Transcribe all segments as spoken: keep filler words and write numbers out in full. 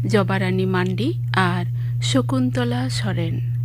ᱡᱚᱵᱟᱨᱟᱱᱤ ᱢᱟᱱᱰᱤ ᱟᱨ ᱥᱚᱠᱩᱱᱛᱚᱞᱟ ᱥᱚᱨᱮᱱ᱾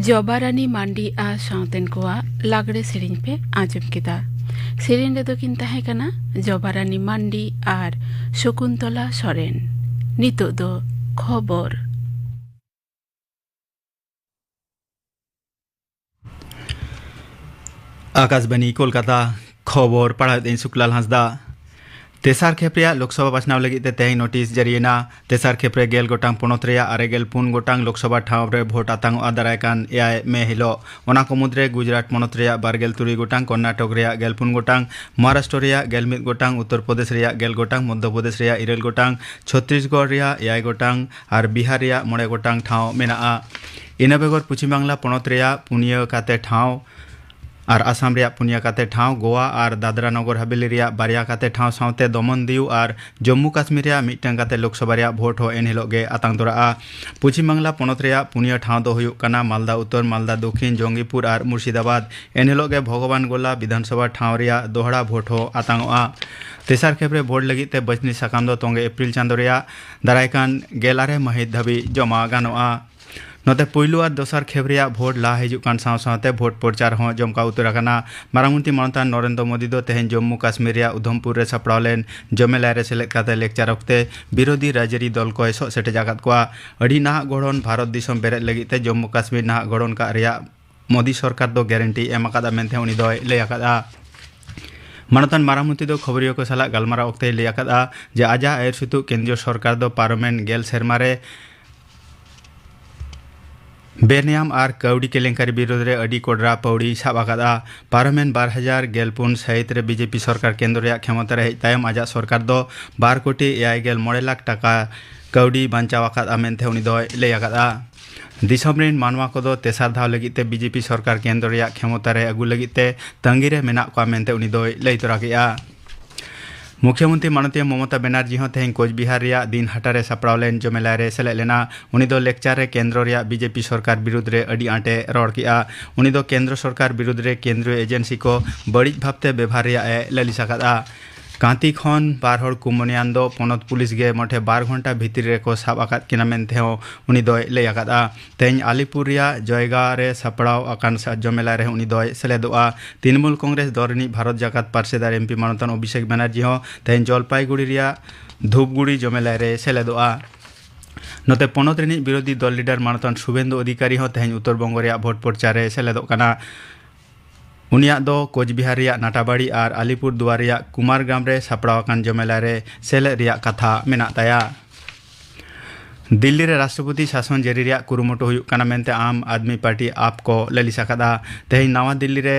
ᱡᱚᱵᱟᱨᱟᱱᱤ ᱢᱟᱱᱰᱤ ᱟᱨ ᱥᱟᱶᱛᱮᱱ ᱠᱚᱣᱟᱜ ᱞᱟᱜᱽᱲᱮ ᱥᱮᱨᱮᱧ ᱯᱮ ᱟᱸᱡᱚᱢ ᱠᱮᱫᱟ᱾ ᱥᱮᱨᱮᱧ ᱨᱮᱫᱚ ᱠᱤᱱ ᱛᱟᱦᱮᱸ ᱠᱟᱱᱟ ᱡᱚᱵᱟᱨᱟᱱᱤ ᱢᱟᱱᱰᱤ ᱟᱨ ᱥᱚᱠᱩᱱᱛᱚᱞᱟ ᱥᱚᱨᱮᱱ᱾ ᱱᱤᱛᱚᱜ ᱫᱚ ᱠᱷᱚᱵᱚᱨ᱾ ᱟᱠᱟᱥᱵᱟᱱᱤ ᱠᱳᱞᱠᱟᱛᱟ᱾ ᱠᱷᱚᱵᱚᱨ ᱯᱟᱲᱦᱟᱣᱮᱫᱟᱹᱧ ᱥᱩᱠᱞᱟᱞ ᱦᱟᱸᱥᱫᱟ᱾ ᱛᱮᱥᱟᱨ ᱠᱷᱮᱯ ᱨᱮᱭᱟᱜ ᱞᱳᱠᱥᱚᱵᱷᱟ ᱵᱟᱪᱷᱱᱟᱣ ᱞᱟᱹᱜᱤᱫ ᱛᱮ ᱛᱮᱦᱮᱧ ᱱᱳᱴᱤᱥ ᱡᱟᱹᱨᱤᱭᱮᱱᱟ᱾ ᱛᱮᱥᱟᱨ ᱠᱷᱮᱯ ᱨᱮ ᱜᱮᱞ ᱜᱚᱴᱟᱝ ᱯᱚᱱᱚᱛ ᱨᱮᱭᱟᱜ ᱟᱨᱮ ᱜᱮᱞ ᱯᱩᱱ ᱜᱚᱴᱟᱝ ᱞᱳᱠᱥᱚᱵᱷᱟ ᱴᱷᱟᱶ ᱨᱮ ᱵᱷᱳᱴ ᱟᱛᱟᱝᱚᱜᱼᱟ ᱫᱟᱨᱟᱭ ᱠᱟᱱ ᱮᱭᱟᱭ ᱢᱮ ᱦᱤᱞᱳᱜ᱾ ᱚᱱᱟ ᱠᱚ ᱢᱩᱫᱽᱨᱮ ᱜᱩᱡᱽᱨᱟᱴ ᱯᱚᱱᱚᱛ ᱨᱮᱭᱟᱜ ᱵᱟᱨ ᱜᱮᱞ ᱛᱩᱨᱩᱭ ᱜᱚᱴᱟᱝ, ᱠᱚᱨᱱᱟᱴᱚᱠ ᱨᱮᱭᱟᱜ ᱜᱮᱞ ᱯᱩᱱ ᱜᱚᱴᱟᱝ, ᱢᱚᱦᱟᱨᱟᱥᱴᱨᱚ ᱨᱮᱭᱟᱜ ᱜᱮᱞ ᱢᱤᱫ ᱜᱚᱴᱟᱝ, ᱩᱛᱛᱚᱨ ᱯᱨᱚᱫᱮᱥ ᱨᱮᱭᱟᱜ ᱜᱮᱞ ᱜᱚᱴᱟᱝ, ᱢᱚᱫᱽᱫᱷᱚ ᱯᱨᱚᱫᱮᱥ ᱨᱮᱭᱟᱜ ᱤᱨᱟᱹᱞ ᱜᱚᱴᱟᱝ, ᱪᱷᱚᱛᱨᱤᱥᱜᱚᱲ ᱨᱮᱭᱟᱜ ᱮᱭᱟᱭ ᱜᱚᱴᱟᱝ ᱟᱨ ᱵᱤᱦᱟᱨ ᱨᱮᱭᱟᱜ ᱢᱚᱬᱮ ᱜᱚᱴᱟᱝ ᱴᱷᱟᱶ ᱢᱮᱱᱟᱜᱼᱟ᱾ ᱤᱱᱟᱹ ᱵᱮᱜᱚᱨ ᱯᱚᱪᱷᱤᱢ ᱵᱟᱝᱞᱟ ᱯᱚᱱᱚᱛ ᱨᱮᱭᱟᱜ ᱯᱩᱱᱭᱟᱹ ᱠᱟᱛᱮ ᱴᱷᱟᱶ ᱟᱨ ᱟᱥᱟᱢ ᱨᱮᱭᱟᱜ ᱯᱩᱱᱭᱟᱹ ᱠᱟᱛᱮ ᱴᱷᱟᱶ, ᱜᱳᱣᱟ ᱟᱨ ᱫᱟᱫᱨᱟ ᱱᱚᱜᱚᱨ ᱦᱟᱵᱮᱞᱤ ᱨᱮᱭᱟᱜ ᱵᱟᱨᱭᱟ ᱠᱟᱛᱮ ᱴᱷᱟᱶ ᱥᱟᱶᱛᱮ ᱫᱚᱢᱚᱱ ᱫᱤᱭᱩ ᱟᱨ ᱡᱚᱢᱢᱩ ᱠᱟᱥᱢᱤᱨ ᱨᱮᱭᱟᱜ ᱢᱤᱫᱴᱟᱝ ᱠᱟᱛᱮ ᱞᱳᱠᱥᱚᱵᱷᱟ ᱨᱮᱭᱟᱜ ᱵᱷᱳᱴ ᱦᱚᱸ ᱮᱱ ᱦᱤᱞᱳᱜ ᱜᱮ ᱟᱛᱟᱝ ᱛᱚᱨᱟᱜᱼᱟ᱾ ᱯᱚᱪᱷᱤᱢ ᱵᱟᱝᱞᱟ ᱯᱚᱱᱚᱛ ᱨᱮᱭᱟᱜ ᱯᱩᱱᱭᱟᱹ ᱴᱷᱟᱶ ᱫᱚ ᱦᱩᱭᱩᱜ ᱠᱟᱱᱟ ᱢᱟᱞᱫᱟ ᱩᱛᱛᱚᱨ, ᱢᱟᱞᱫᱟ ᱫᱚᱠᱷᱤᱱ, ᱡᱚᱝᱜᱤᱯᱩᱨ ᱟᱨ ᱢᱩᱨᱥᱤᱫᱟᱵᱟᱫᱽ᱾ ᱮᱱ ᱦᱤᱞᱳᱜ ᱜᱮ ᱵᱷᱚᱜᱚᱵᱟᱱ ᱜᱳᱞᱟ ᱵᱤᱫᱷᱟᱱᱥᱚᱵᱷᱟ ᱴᱷᱟᱶ ᱨᱮᱭᱟᱜ ᱫᱚᱦᱲᱟ ᱵᱷᱳᱴ ᱦᱚᱸ ᱟᱛᱟᱝᱚᱜᱼᱟ᱾ ᱛᱮᱥᱟᱨ ᱠᱷᱮᱯ ᱨᱮ ᱵᱷᱳᱴ ᱞᱟᱹᱜᱤᱫ ᱛᱮ ᱵᱟᱹᱪᱷᱱᱤ ᱥᱟᱠᱟᱢ ᱫᱚ ᱛᱚᱝᱜᱮ ᱮᱯᱨᱤᱞ ᱪᱟᱸᱫᱳ ᱨᱮᱭᱟᱜ ᱫᱟᱨᱟᱭ ᱠᱟᱱ ᱜᱮᱞ ᱟᱨᱮ ᱢᱟᱹᱦᱤᱛ ᱫᱷᱟᱹᱵᱤᱡ ᱡᱚᱢᱟ ᱜᱟᱱᱚᱜᱼᱟ᱾ ᱱᱚᱛᱮ ᱯᱩᱭᱞᱩ ᱟᱨ ᱫᱚᱥᱟᱨ ᱠᱷᱮᱯ ᱨᱮᱭᱟᱜ ᱵᱷᱳᱴ ᱞᱟᱦᱟ ᱦᱤᱡᱩᱜ ᱠᱟᱱ ᱥᱟᱶ ᱥᱟᱶᱛᱮ ᱵᱷᱳᱴ ᱯᱨᱚᱪᱟᱨ ᱦᱚᱸ ᱡᱚᱢᱠᱟᱣ ᱩᱛᱟᱹᱨ ᱟᱠᱟᱱᱟ᱾ ᱢᱟᱨᱟᱝ ᱢᱚᱱᱛᱨᱤ ᱢᱟᱱᱚᱛᱟᱱ ᱱᱚᱨᱮᱱᱫᱨᱚ ᱢᱳᱫᱤ ᱫᱚ ᱛᱮᱦᱮᱧ ᱡᱚᱢᱢᱩ ᱠᱟᱥᱢᱤᱨ ᱨᱮᱭᱟᱜ ᱩᱫᱷᱚᱢᱯᱩᱨ ᱨᱮ ᱥᱟᱯᱲᱟᱣ ᱞᱮᱱ ᱡᱚᱢᱮᱞᱟᱭ ᱨᱮ ᱥᱮᱞᱮᱫ ᱠᱟᱛᱮ ᱞᱮᱠᱪᱟᱨ ᱚᱠᱛᱮ ᱵᱤᱨᱳᱫᱷᱤ ᱨᱟᱡᱽᱟᱹᱨᱤ ᱫᱚᱞ ᱠᱚᱭ ᱥᱚᱜ ᱥᱮᱴᱮᱡ ᱟᱠᱟᱫ ᱠᱚᱣᱟ᱾ ᱟᱹᱰᱤ ᱱᱟᱦᱟᱜ ᱜᱚᱲᱦᱚᱱ ᱵᱷᱟᱨᱚᱛ ᱫᱤᱥᱚᱢ ᱵᱮᱨᱮᱫ ᱞᱟᱹᱜᱤᱫ ᱛᱮ ᱡᱚᱢᱢᱩ ᱠᱟᱥᱢᱤᱨ ᱱᱟᱦᱟᱜ ᱜᱚᱲᱦᱚᱱ ᱠᱟᱜ ᱨᱮᱭᱟᱜ ᱢᱳᱫᱤ ᱥᱚᱨᱠᱟᱨ ᱫᱚ ᱜᱟᱨᱮᱱᱴᱤ ᱮᱢ ᱟᱠᱟᱫᱟ ᱢᱮᱱᱛᱮ ᱩᱱᱤ ᱫᱚᱭ ᱞᱟᱹᱭ ᱟᱠᱟᱫᱟ᱾ ᱢᱟᱱᱚᱛᱟᱱ ᱢᱟᱨᱟᱝ ᱢᱚᱱᱛᱨᱤ ᱫᱚ ᱠᱷᱚᱵᱚᱨᱤᱭᱟᱹ ᱠᱚ ᱥᱟᱞᱟᱜ ᱜᱟᱞᱢᱟᱨᱟᱣ ᱚᱠᱛᱮᱭ ᱞᱟᱹᱭ ᱟᱠᱟᱫᱼᱟ ᱡᱮ ᱟᱡᱟᱜ ᱟᱹᱭᱩᱨ ᱥᱩᱛᱩᱜ ᱠᱮᱱᱫᱨᱤᱭᱚ ᱥᱚᱨᱠᱟᱨ ᱫᱚ ᱯᱟᱨᱚᱢᱮᱱ ᱜᱮᱞ ᱥᱮᱨᱢᱟ ᱨᱮ ᱵᱮᱱᱮᱭᱟᱢ ᱟᱨ ᱠᱟᱹᱣᱰᱤ ᱠᱮᱞᱮᱝᱠᱟᱨᱤ ᱵᱤᱨᱩᱫᱽ ᱨᱮ ᱟᱹᱰᱤ ᱠᱚᱰᱨᱟ ᱯᱟᱹᱣᱲᱤᱭ ᱥᱟᱵ ᱟᱠᱟᱫᱼᱟ᱾ ᱯᱟᱨᱚᱢᱮᱱ ᱵᱟᱨ ᱦᱟᱡᱟᱨ ᱜᱮᱞ ᱯᱩᱱ ᱥᱟᱹᱦᱤᱛ ᱨᱮ ᱵᱤᱡᱮᱯᱤ ᱥᱚᱨᱠᱟᱨ ᱠᱮᱱᱫᱨᱚ ᱨᱮᱭᱟᱜ ᱠᱷᱮᱢᱚᱛᱟ ᱨᱮ ᱦᱮᱡ ᱛᱟᱭᱚᱢ ᱟᱡᱟᱜ ᱥᱚᱨᱠᱟᱨ ᱫᱚ ᱵᱟᱨ ᱠᱳᱴᱤ ᱮᱭᱟᱭ ᱜᱮᱞ ᱢᱚᱬᱮ ᱞᱟᱠᱷ ᱴᱟᱠᱟ ᱠᱟᱹᱣᱰᱤ ᱵᱟᱧᱪᱟᱣ ᱟᱠᱟᱫᱼᱟ ᱢᱮᱱᱛᱮ ᱩᱱᱤ ᱫᱚᱭ ᱞᱟᱹᱭ ᱟᱠᱟᱫᱼᱟ᱾ ᱫᱤᱥᱚᱢ ᱨᱮᱱ ᱢᱟᱱᱣᱟ ᱠᱚᱫᱚ ᱛᱮᱥᱟᱨ ᱫᱷᱟᱣ ᱞᱟᱹᱜᱤᱫ ᱛᱮ ᱵᱤᱡᱮᱯᱤ ᱥᱚᱨᱠᱟᱨ ᱠᱮᱱᱫᱨᱚ ᱨᱮᱭᱟᱜ ᱠᱷᱮᱢᱚᱛᱟ ᱨᱮ ᱟᱹᱜᱩ ᱞᱟᱹᱜᱤᱫ ᱛᱮ ᱛᱟᱺᱜᱤ ᱨᱮ ᱢᱮᱱᱟᱜ ᱠᱚᱣᱟ ᱢᱮᱱᱛᱮ ᱩᱱᱤ ᱫᱚᱭ ᱞᱟᱹᱭ ᱛᱚᱨᱟ ᱠᱮᱫᱼᱟ᱾ ᱢᱩᱠᱷᱭᱚᱢᱚᱱᱛᱨᱤ ᱢᱟᱱᱚᱛᱤᱭᱟᱹ ᱢᱚᱢᱚᱛᱟ ᱵᱮᱱᱟᱨᱡᱤ ᱦᱚᱸ ᱛᱮᱦᱮᱧ ᱠᱳᱪᱵᱤᱦᱟᱨ ᱨᱮᱭᱟᱜ ᱫᱤᱱᱦᱟᱴᱟ ᱨᱮ ᱥᱟᱯᱲᱟᱣ ᱞᱮᱱ ᱡᱚᱢᱮᱞᱟᱭ ᱨᱮ ᱥᱮᱞᱮᱫ ᱞᱮᱱᱟ᱾ ᱩᱱᱤ ᱫᱚ ᱞᱮᱠᱪᱟᱨ ᱨᱮ ᱠᱮᱱᱫᱨᱚ ᱨᱮᱭᱟᱜ ᱵᱤᱡᱮᱯᱤ ᱥᱚᱨᱠᱟᱨ ᱵᱤᱨᱩᱫᱽ ᱨᱮ ᱟᱹᱰᱤ ᱟᱸᱴᱮ ᱨᱚᱲ ᱠᱮᱫᱼᱟ᱾ ᱩᱱᱤ ᱫᱚ ᱠᱮᱱᱫᱨᱚ ᱥᱚᱨᱠᱟᱨ ᱵᱤᱨᱩᱫᱽ ᱨᱮ ᱠᱮᱱᱫᱨᱤᱭᱚ ᱮᱡᱮᱱᱥᱤ ᱠᱚ ᱵᱟᱹᱲᱤᱡ ᱵᱷᱟᱵᱽᱛᱮ ᱵᱮᱵᱷᱟᱨ ᱨᱮᱭᱟᱜ ᱮ ᱞᱟᱹᱞᱤᱥ ᱟᱠᱟᱫᱼᱟ᱾ ᱠᱟᱸᱛᱤ ᱠᱷᱚᱱ ᱵᱟᱨ ᱦᱚᱲ ᱠᱩᱢᱚᱱᱤᱭᱟᱱ ᱫᱚ ᱯᱚᱱᱚᱛ ᱯᱩᱞᱤᱥ ᱜᱮ ᱢᱚᱴᱷᱮ ᱵᱟᱨ ᱜᱷᱚᱱᱴᱟ ᱵᱷᱤᱛᱤᱨ ᱨᱮᱠᱚ ᱥᱟᱵ ᱟᱠᱟᱫ ᱠᱤᱱᱟ ᱢᱮᱱᱛᱮ ᱦᱚᱸ ᱩᱱᱤ ᱫᱚᱭ ᱞᱟᱹᱭ ᱟᱠᱟᱫᱼᱟ᱾ ᱛᱮᱦᱮᱧ ᱟᱞᱤᱯᱩᱨ ᱨᱮᱭᱟᱜ ᱡᱚᱭᱜᱟ ᱨᱮ ᱥᱟᱯᱲᱟᱣ ᱟᱠᱟᱱ ᱥᱟ-, ᱡᱚᱢᱮᱞᱟᱭ ᱨᱮ ᱩᱱᱤ ᱫᱚᱭ ᱥᱮᱞᱮᱫᱚᱜᱼᱟ᱾ ᱛᱨᱤᱱᱢᱩᱞ ᱠᱚᱝᱜᱨᱮᱥ ᱫᱚᱞ ᱨᱤᱱᱤᱡ ᱵᱷᱟᱨᱚᱛ ᱡᱟᱠᱟᱛ ᱯᱟᱨᱥᱮᱫᱟᱨ ᱮᱢ ᱯᱤ ᱢᱟᱱᱚᱛᱟᱱ ᱚᱵᱷᱤᱥᱮᱠ ᱵᱟᱱᱟᱨᱡᱤ ᱦᱚᱸ ᱛᱮᱦᱮᱧ ᱡᱚᱞᱯᱟᱭᱜᱩᱲᱤ ᱨᱮᱭᱟᱜ ᱫᱷᱩᱯᱜᱩᱲᱤ ᱡᱚᱢᱮᱞᱟᱭ ᱨᱮ ᱥᱮᱞᱮᱫᱚᱜᱼᱟ᱾ ᱱᱚᱛᱮ ᱯᱚᱱᱚᱛ ᱨᱤᱱᱤᱡ ᱵᱤᱨᱳᱫᱷᱤ ᱫᱚᱞ ᱞᱤᱰᱟᱨ ᱢᱟᱱᱚᱛᱟᱱ ᱥᱩᱵᱷᱮᱱᱫᱩ ᱚᱫᱷᱤᱠᱟᱨᱤ ᱦᱚᱸ ᱛᱮᱦᱮᱧ ᱩᱛᱛᱚᱨ ᱵᱚᱝᱜᱚ ᱨᱮᱭᱟᱜ ᱵᱷᱳᱴ ᱯᱨᱚᱪᱟᱨ ᱨᱮ ᱥᱮᱞᱮᱫᱚᱜ ᱠᱟᱱᱟ᱾ ᱩᱱᱤᱭᱟᱜ ᱫᱚ ᱠᱳᱪᱵᱤᱦᱟᱨ ᱨᱮᱭᱟᱜ ᱱᱟᱴᱟᱵᱟᱲᱤ ᱟᱨ ᱟᱞᱤᱯᱩᱨ ᱫᱩᱣᱟᱨ ᱨᱮᱭᱟᱜ ᱠᱩᱢᱟᱨᱜᱨᱟᱢ ᱨᱮ ᱥᱟᱯᱲᱟᱣ ᱟᱠᱟᱱ ᱡᱚᱢᱮᱞᱟᱭ ᱨᱮ ᱥᱮᱞᱮᱫ ᱨᱮᱭᱟᱜ ᱠᱟᱛᱷᱟ ᱢᱮᱱᱟᱜ ᱛᱟᱭᱟ᱾ ᱫᱤᱞᱞᱤ ᱨᱮ ᱨᱟᱥᱴᱨᱚᱯᱚᱛᱤ ᱥᱟᱥᱚᱱ ᱡᱟᱹᱨᱤ ᱨᱮᱭᱟᱜ ᱠᱩᱨᱩᱢᱩᱴᱩ ᱦᱩᱭᱩᱜ ᱠᱟᱱᱟ ᱢᱮᱱᱛᱮ ᱟᱢ ᱟᱫᱢᱤ ᱯᱟᱨᱴᱤ, ᱟᱯ, ᱠᱚ ᱞᱟᱹᱞᱤᱥ ᱟᱠᱟᱫᱟ᱾ ᱛᱮᱦᱮᱧ ᱱᱟᱣᱟ ᱫᱤᱞᱞᱤ ᱨᱮ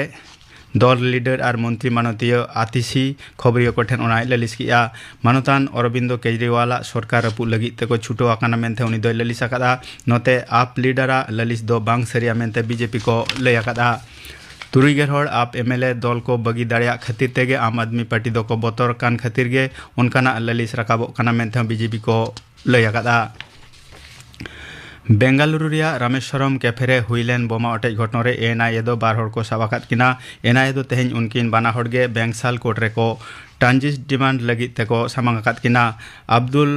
ᱫᱚᱞ ᱞᱤᱰᱟᱨ ᱟᱨ ᱢᱚᱱᱛᱨᱤ ᱢᱟᱱᱚᱛᱤᱭᱟᱹ ᱟᱛᱤᱥᱤ ᱠᱷᱚᱵᱚᱨᱤᱭᱟᱹ ᱠᱚ ᱴᱷᱮᱱ ᱚᱱᱟᱭ ᱞᱟᱹᱞᱤᱥ ᱠᱮᱫᱼᱟ᱾ ᱢᱟᱱᱚᱛᱟᱱ ᱚᱨᱚᱵᱤᱱᱫᱚ ᱠᱮᱡᱨᱤᱣᱟᱞᱟᱜ ᱥᱚᱨᱠᱟᱨ ᱨᱟᱹᱯᱩᱫ ᱞᱟᱹᱜᱤᱫ ᱛᱮᱠᱚ ᱪᱷᱩᱴᱟᱹᱣ ᱟᱠᱟᱱᱟ ᱢᱮᱱᱛᱮ ᱩᱱᱤ ᱫᱚᱭ ᱞᱟᱹᱞᱤᱥ ᱟᱠᱟᱫᱼᱟ᱾ ᱱᱚᱛᱮ ᱟᱯ ᱞᱤᱰᱟᱨᱟᱜ ᱞᱟᱹᱞᱤᱥ ᱫᱚ ᱵᱟᱝ ᱥᱟᱹᱨᱤᱭᱟ ᱢᱮᱱᱛᱮ ᱵᱤᱡᱮᱯᱤ ᱠᱚ ᱞᱟᱹᱭ ᱟᱠᱟᱫᱼᱟ᱾ ᱛᱩᱨᱩᱭ ᱜᱮᱞ ᱦᱚᱲ ᱟᱯ ᱮᱢ ᱮᱞ ᱮ ᱫᱚᱞ ᱠᱚ ᱵᱟᱹᱜᱤ ᱫᱟᱲᱮᱭᱟᱜ ᱠᱷᱟᱹᱛᱤᱨ ᱛᱮᱜᱮ ᱟᱢ ᱟᱫᱢᱤ ᱯᱟᱨᱴᱤ ᱫᱚᱠᱚ ᱵᱚᱛᱚᱨ ᱠᱟᱱ ᱠᱷᱟᱹᱛᱤᱨ ᱜᱮ ᱚᱱᱠᱟᱱᱟᱜ ᱞᱟᱹᱞᱤᱥ ᱨᱟᱠᱟᱵᱚᱜ ᱠᱟᱱᱟ ᱢᱮᱱᱛᱮ ᱦᱚᱸ ᱵᱤᱡᱮᱯᱤ ᱠᱚ ᱞᱟᱹᱭ ᱟᱠᱟᱫᱼᱟ᱾ ᱵᱮᱝᱜᱟᱞᱩᱨᱩ ᱨᱮᱭᱟᱜ ᱨᱟᱢᱮᱥᱣᱚᱨᱚᱢ ᱠᱮᱯᱷᱮ ᱨᱮ ᱦᱩᱭ ᱞᱮᱱ ᱵᱳᱢᱟ ᱚᱴᱮᱡ ᱜᱷᱚᱴᱚᱱ ᱨᱮ ᱮᱱ ᱟᱭ ᱮ ᱫᱚ ᱵᱟᱨ ᱦᱚᱲ ᱠᱚ ᱥᱟᱵ ᱟᱠᱟᱫ ᱠᱤᱱᱟ᱾ ᱮᱱ ᱟᱭ ᱮ ᱫᱚ ᱛᱮᱦᱮᱧ ᱩᱱᱠᱤᱱ ᱵᱟᱱᱟ ᱦᱚᱲ ᱜᱮ ᱵᱮᱝᱥᱟᱞ ᱠᱳᱨᱴ ᱨᱮᱠᱚ ᱴᱨᱟᱱᱡᱤᱴ ᱰᱤᱢᱟᱱᱰ ᱞᱟᱹᱜᱤᱫ ᱛᱮᱠᱚ ᱥᱟᱢᱟᱝ ᱟᱠᱟᱫ ᱠᱤᱱᱟ᱾ ᱟᱵᱫᱩᱞ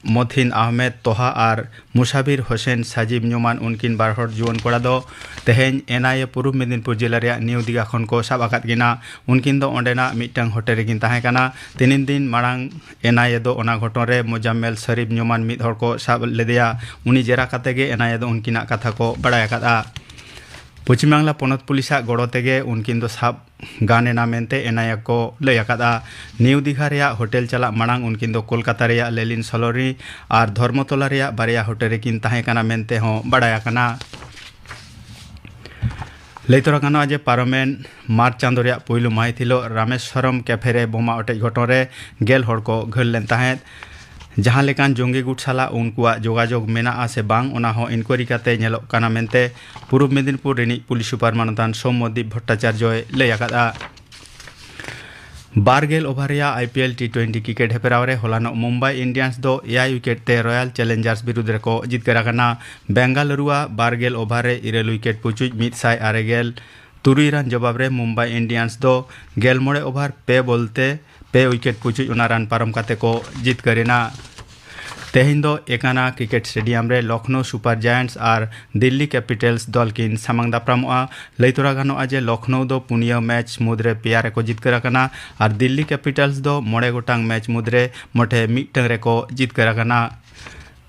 ᱢᱚᱛᱷᱤᱱ ᱟᱦᱢᱮᱫ ᱛᱚᱦᱟ ᱟᱨ ᱢᱩᱥᱟᱵᱤᱨ ᱦᱳᱥᱮᱱ ᱥᱟᱡᱤᱵ ᱧᱩᱢᱟᱱ ᱩᱱᱠᱤᱱ ᱵᱟᱨ ᱦᱚᱲ ᱡᱩᱣᱟᱹᱱ ᱠᱚᱲᱟ ᱫᱚ ᱛᱮᱦᱮᱧ ᱮᱱ ᱟᱭ ᱮ ᱯᱩᱨᱩᱵ ᱢᱮᱫᱤᱱᱯᱩᱨ ᱡᱮᱞᱟ ᱨᱮᱭᱟᱜ ᱱᱤᱭᱩ ᱫᱤᱜᱷᱟ ᱠᱷᱚᱱ ᱠᱚ ᱥᱟᱵ ᱟᱠᱟᱫ ᱠᱤᱱᱟ᱾ ᱩᱱᱠᱤᱱ ᱫᱚ ᱚᱸᱰᱮᱱᱟᱜ ᱢᱤᱫᱴᱟᱝ ᱦᱳᱴᱮᱞ ᱨᱮᱠᱤᱱ ᱛᱟᱦᱮᱸ ᱠᱟᱱᱟ᱾ ᱛᱤᱱᱤᱱ ᱫᱤᱱ ᱢᱟᱲᱟᱝ ᱮᱱ ᱟᱭ ᱮ ᱫᱚ ᱚᱱᱟ ᱜᱷᱚᱴᱚᱱ ᱨᱮ ᱢᱩᱡᱟᱢᱢᱮᱞ ᱥᱟᱨᱤᱯ ᱧᱩᱢᱟᱱ ᱢᱤᱫ ᱦᱚᱲ ᱠᱚ ᱥᱟᱵ ᱞᱮᱫᱮᱭᱟ᱾ ᱩᱱᱤ ᱡᱮᱨᱟ ᱠᱟᱛᱮ ᱜᱮ ᱮᱱ ᱟᱭ ᱮ ᱫᱚ ᱩᱱᱠᱤᱱᱟᱜ ᱠᱟᱛᱷᱟ ᱠᱚ ᱵᱟᱲᱟᱭ ᱟᱠᱟᱫᱼᱟ᱾ ᱯᱚᱪᱷᱤᱢ ᱵᱟᱝᱞᱟ ᱯᱚᱱᱚᱛ ᱯᱩᱞᱤᱥᱟᱜ ᱜᱚᱲᱚ ᱛᱮᱜᱮ ᱩᱱᱠᱤᱱ ᱫᱚ ᱥᱟᱵ ᱜᱟᱱ ᱮᱱᱟ ᱢᱮᱱᱛᱮ ᱮᱱ ᱟᱭ ᱮ ᱠᱚ ᱞᱟᱹᱭ ᱟᱠᱟᱫᱼᱟ᱾ ᱱᱤᱭᱩ ᱫᱤᱜᱷᱟ ᱨᱮᱭᱟᱜ ᱦᱳᱴᱮᱞ ᱪᱟᱞᱟᱜ ᱢᱟᱲᱟᱝ ᱩᱱᱠᱤᱱ ᱫᱚ ᱠᱳᱞᱠᱟᱛᱟ ᱨᱮᱭᱟᱜ ᱞᱮᱞᱤᱱ ᱥᱚᱞᱚᱨᱤ ᱟᱨ ᱫᱷᱚᱨᱢᱚᱛᱚᱞᱟ ᱨᱮᱭᱟᱜ ᱵᱟᱨᱭᱟ ᱦᱳᱴᱮᱞ ᱨᱮᱠᱤᱱ ᱛᱟᱦᱮᱸ ᱠᱟᱱᱟ ᱢᱮᱱᱛᱮ ᱦᱚᱸ ᱵᱟᱲᱟᱭ ᱟᱠᱟᱱᱟ᱾ ᱞᱟᱹᱭ ᱛᱚᱨᱟ ᱜᱟᱱᱚᱜᱼᱟ ᱡᱮ ᱯᱟᱨᱚᱢᱮᱱ ᱢᱟᱨᱪ ᱪᱟᱸᱫᱳ ᱨᱮᱭᱟᱜ ᱯᱩᱭᱞᱩ ᱢᱟᱹᱦᱤᱛ ᱦᱤᱞᱳᱜ ᱨᱟᱢᱮᱥᱣᱚᱨᱚᱢ ᱠᱮᱯᱷᱮ ᱨᱮ ᱵᱳᱢᱟ ᱚᱴᱮᱡ ᱜᱷᱚᱴᱚᱱ ᱨᱮ ᱜᱮᱞ ᱦᱚᱲ ᱠᱚ ᱜᱷᱟᱹᱞ ᱞᱮᱱ ᱛᱟᱦᱮᱸᱫ᱾ ᱡᱟᱦᱟᱸ ᱞᱮᱠᱟᱱ ᱡᱚᱝᱜᱤ ᱜᱩᱴ ᱥᱟᱞᱟᱜ ᱩᱱᱠᱩᱣᱟᱜ ᱡᱳᱜᱟᱡᱳᱜᱽ ᱢᱮᱱᱟᱜᱼᱟ ᱥᱮ ᱵᱟᱝ, ᱚᱱᱟ ᱦᱚᱸ ᱤᱱᱠᱣᱟᱭᱨᱤ ᱠᱟᱛᱮ ᱧᱮᱞᱚᱜ ᱠᱟᱱᱟ ᱢᱮᱱᱛᱮ ᱯᱩᱨᱩᱵ ᱢᱮᱫᱤᱱᱯᱩᱨ ᱨᱤᱱᱤᱡ ᱯᱩᱞᱤᱥ ᱥᱩᱯᱟᱨ ᱢᱟᱱᱚᱛᱟᱱ ᱥᱳᱢᱢᱚᱫᱤᱯ ᱵᱷᱚᱴᱴᱟᱪᱟᱨᱡᱚᱭ ᱞᱟᱹᱭ ᱟᱠᱟᱫᱼᱟ᱾ ᱵᱟᱨ ᱜᱮᱞ ᱳᱵᱷᱟᱨ ᱨᱮᱭᱟᱜ I P L T twenty cricket ᱦᱮᱯᱨᱟᱣ ᱨᱮ ᱦᱚᱞᱟᱱᱚᱜ ᱢᱩᱢᱵᱟᱭ ᱤᱱᱰᱤᱭᱟᱱᱥ ᱫᱚ ᱮᱭᱟᱭ ᱩᱭᱠᱮᱴ ᱛᱮ ᱨᱚᱭᱟᱞ ᱪᱮᱞᱮᱧᱡᱟᱨᱥ ᱵᱤᱨᱩᱫᱽ ᱨᱮᱠᱚ ᱡᱤᱛᱠᱟᱹᱨ ᱟᱠᱟᱱᱟ᱾ ᱵᱮᱝᱜᱟᱞᱩᱨᱩᱣᱟᱜ ᱵᱟᱨ ᱜᱮᱞ ᱳᱵᱷᱟᱨ ᱨᱮ ᱤᱨᱟᱹᱞ ᱩᱭᱠᱮᱴ ᱯᱩᱪᱩᱡ ᱢᱤᱫ ᱥᱟᱭ ᱟᱨᱮ ᱜᱮᱞ ᱛᱩᱨᱩᱭ ᱨᱟᱱ ᱡᱚᱵᱟᱵ ᱨᱮ ᱢᱩᱢᱵᱟᱭ ᱤᱱᱰᱤᱭᱟᱱᱥ ᱫᱚ ᱜᱮᱞ ᱢᱚᱬᱮ ᱳᱵᱷᱟᱨ ᱯᱮ ᱵᱚᱞ ᱛᱮ ᱯᱮ ᱩᱭᱠᱮᱴ ᱯᱩᱪᱩᱡ ᱚᱱᱟ ᱨᱟᱱ ᱯᱟᱨᱚᱢ ᱠᱟᱛᱮ ᱠᱚ ᱡᱤᱛᱠᱟᱹᱨ ᱮᱱᱟ᱾ ᱛᱮᱦᱮᱧ ᱫᱚ ᱮᱠᱟᱱᱟ ᱠᱨᱤᱠᱮᱴ ᱥᱴᱮᱰᱤᱭᱟᱢ ᱨᱮ ᱞᱚᱠᱷᱱᱚᱣ ᱥᱩᱯᱟᱨ ᱡᱟᱭᱮᱱᱴᱥ ᱟᱨ ᱫᱤᱞᱞᱤ ᱠᱮᱯᱤᱴᱟᱞᱥ ᱫᱚᱞ ᱠᱤᱱ ᱥᱟᱢᱟᱝ ᱫᱟᱯᱨᱟᱢᱚᱜᱼᱟ᱾ ᱞᱟᱹᱭ ᱛᱚᱨᱟ ᱜᱟᱱᱚᱜᱼᱟ ᱡᱮ ᱞᱚᱠᱷᱱᱚᱣ ᱫᱚ ᱯᱩᱱᱭᱟᱹ ᱢᱮᱪ ᱢᱩᱫᱽᱨᱮ ᱯᱮᱭᱟ ᱨᱮᱠᱚ ᱡᱤᱛᱠᱟᱹᱨ ᱟᱠᱟᱱᱟ ᱟᱨ ᱫᱤᱞᱞᱤ ᱠᱮᱯᱤᱴᱟᱞᱥ ᱫᱚ ᱢᱚᱬᱮ ᱜᱚᱴᱟᱝ ᱢᱮᱪ ᱢᱩᱫᱽᱨᱮ ᱢᱚᱴᱷᱮ ᱢᱤᱫᱴᱟᱝ ᱨᱮᱠᱚ ᱡᱤᱛᱠᱟᱹᱨ ᱟᱠᱟᱱᱟ᱾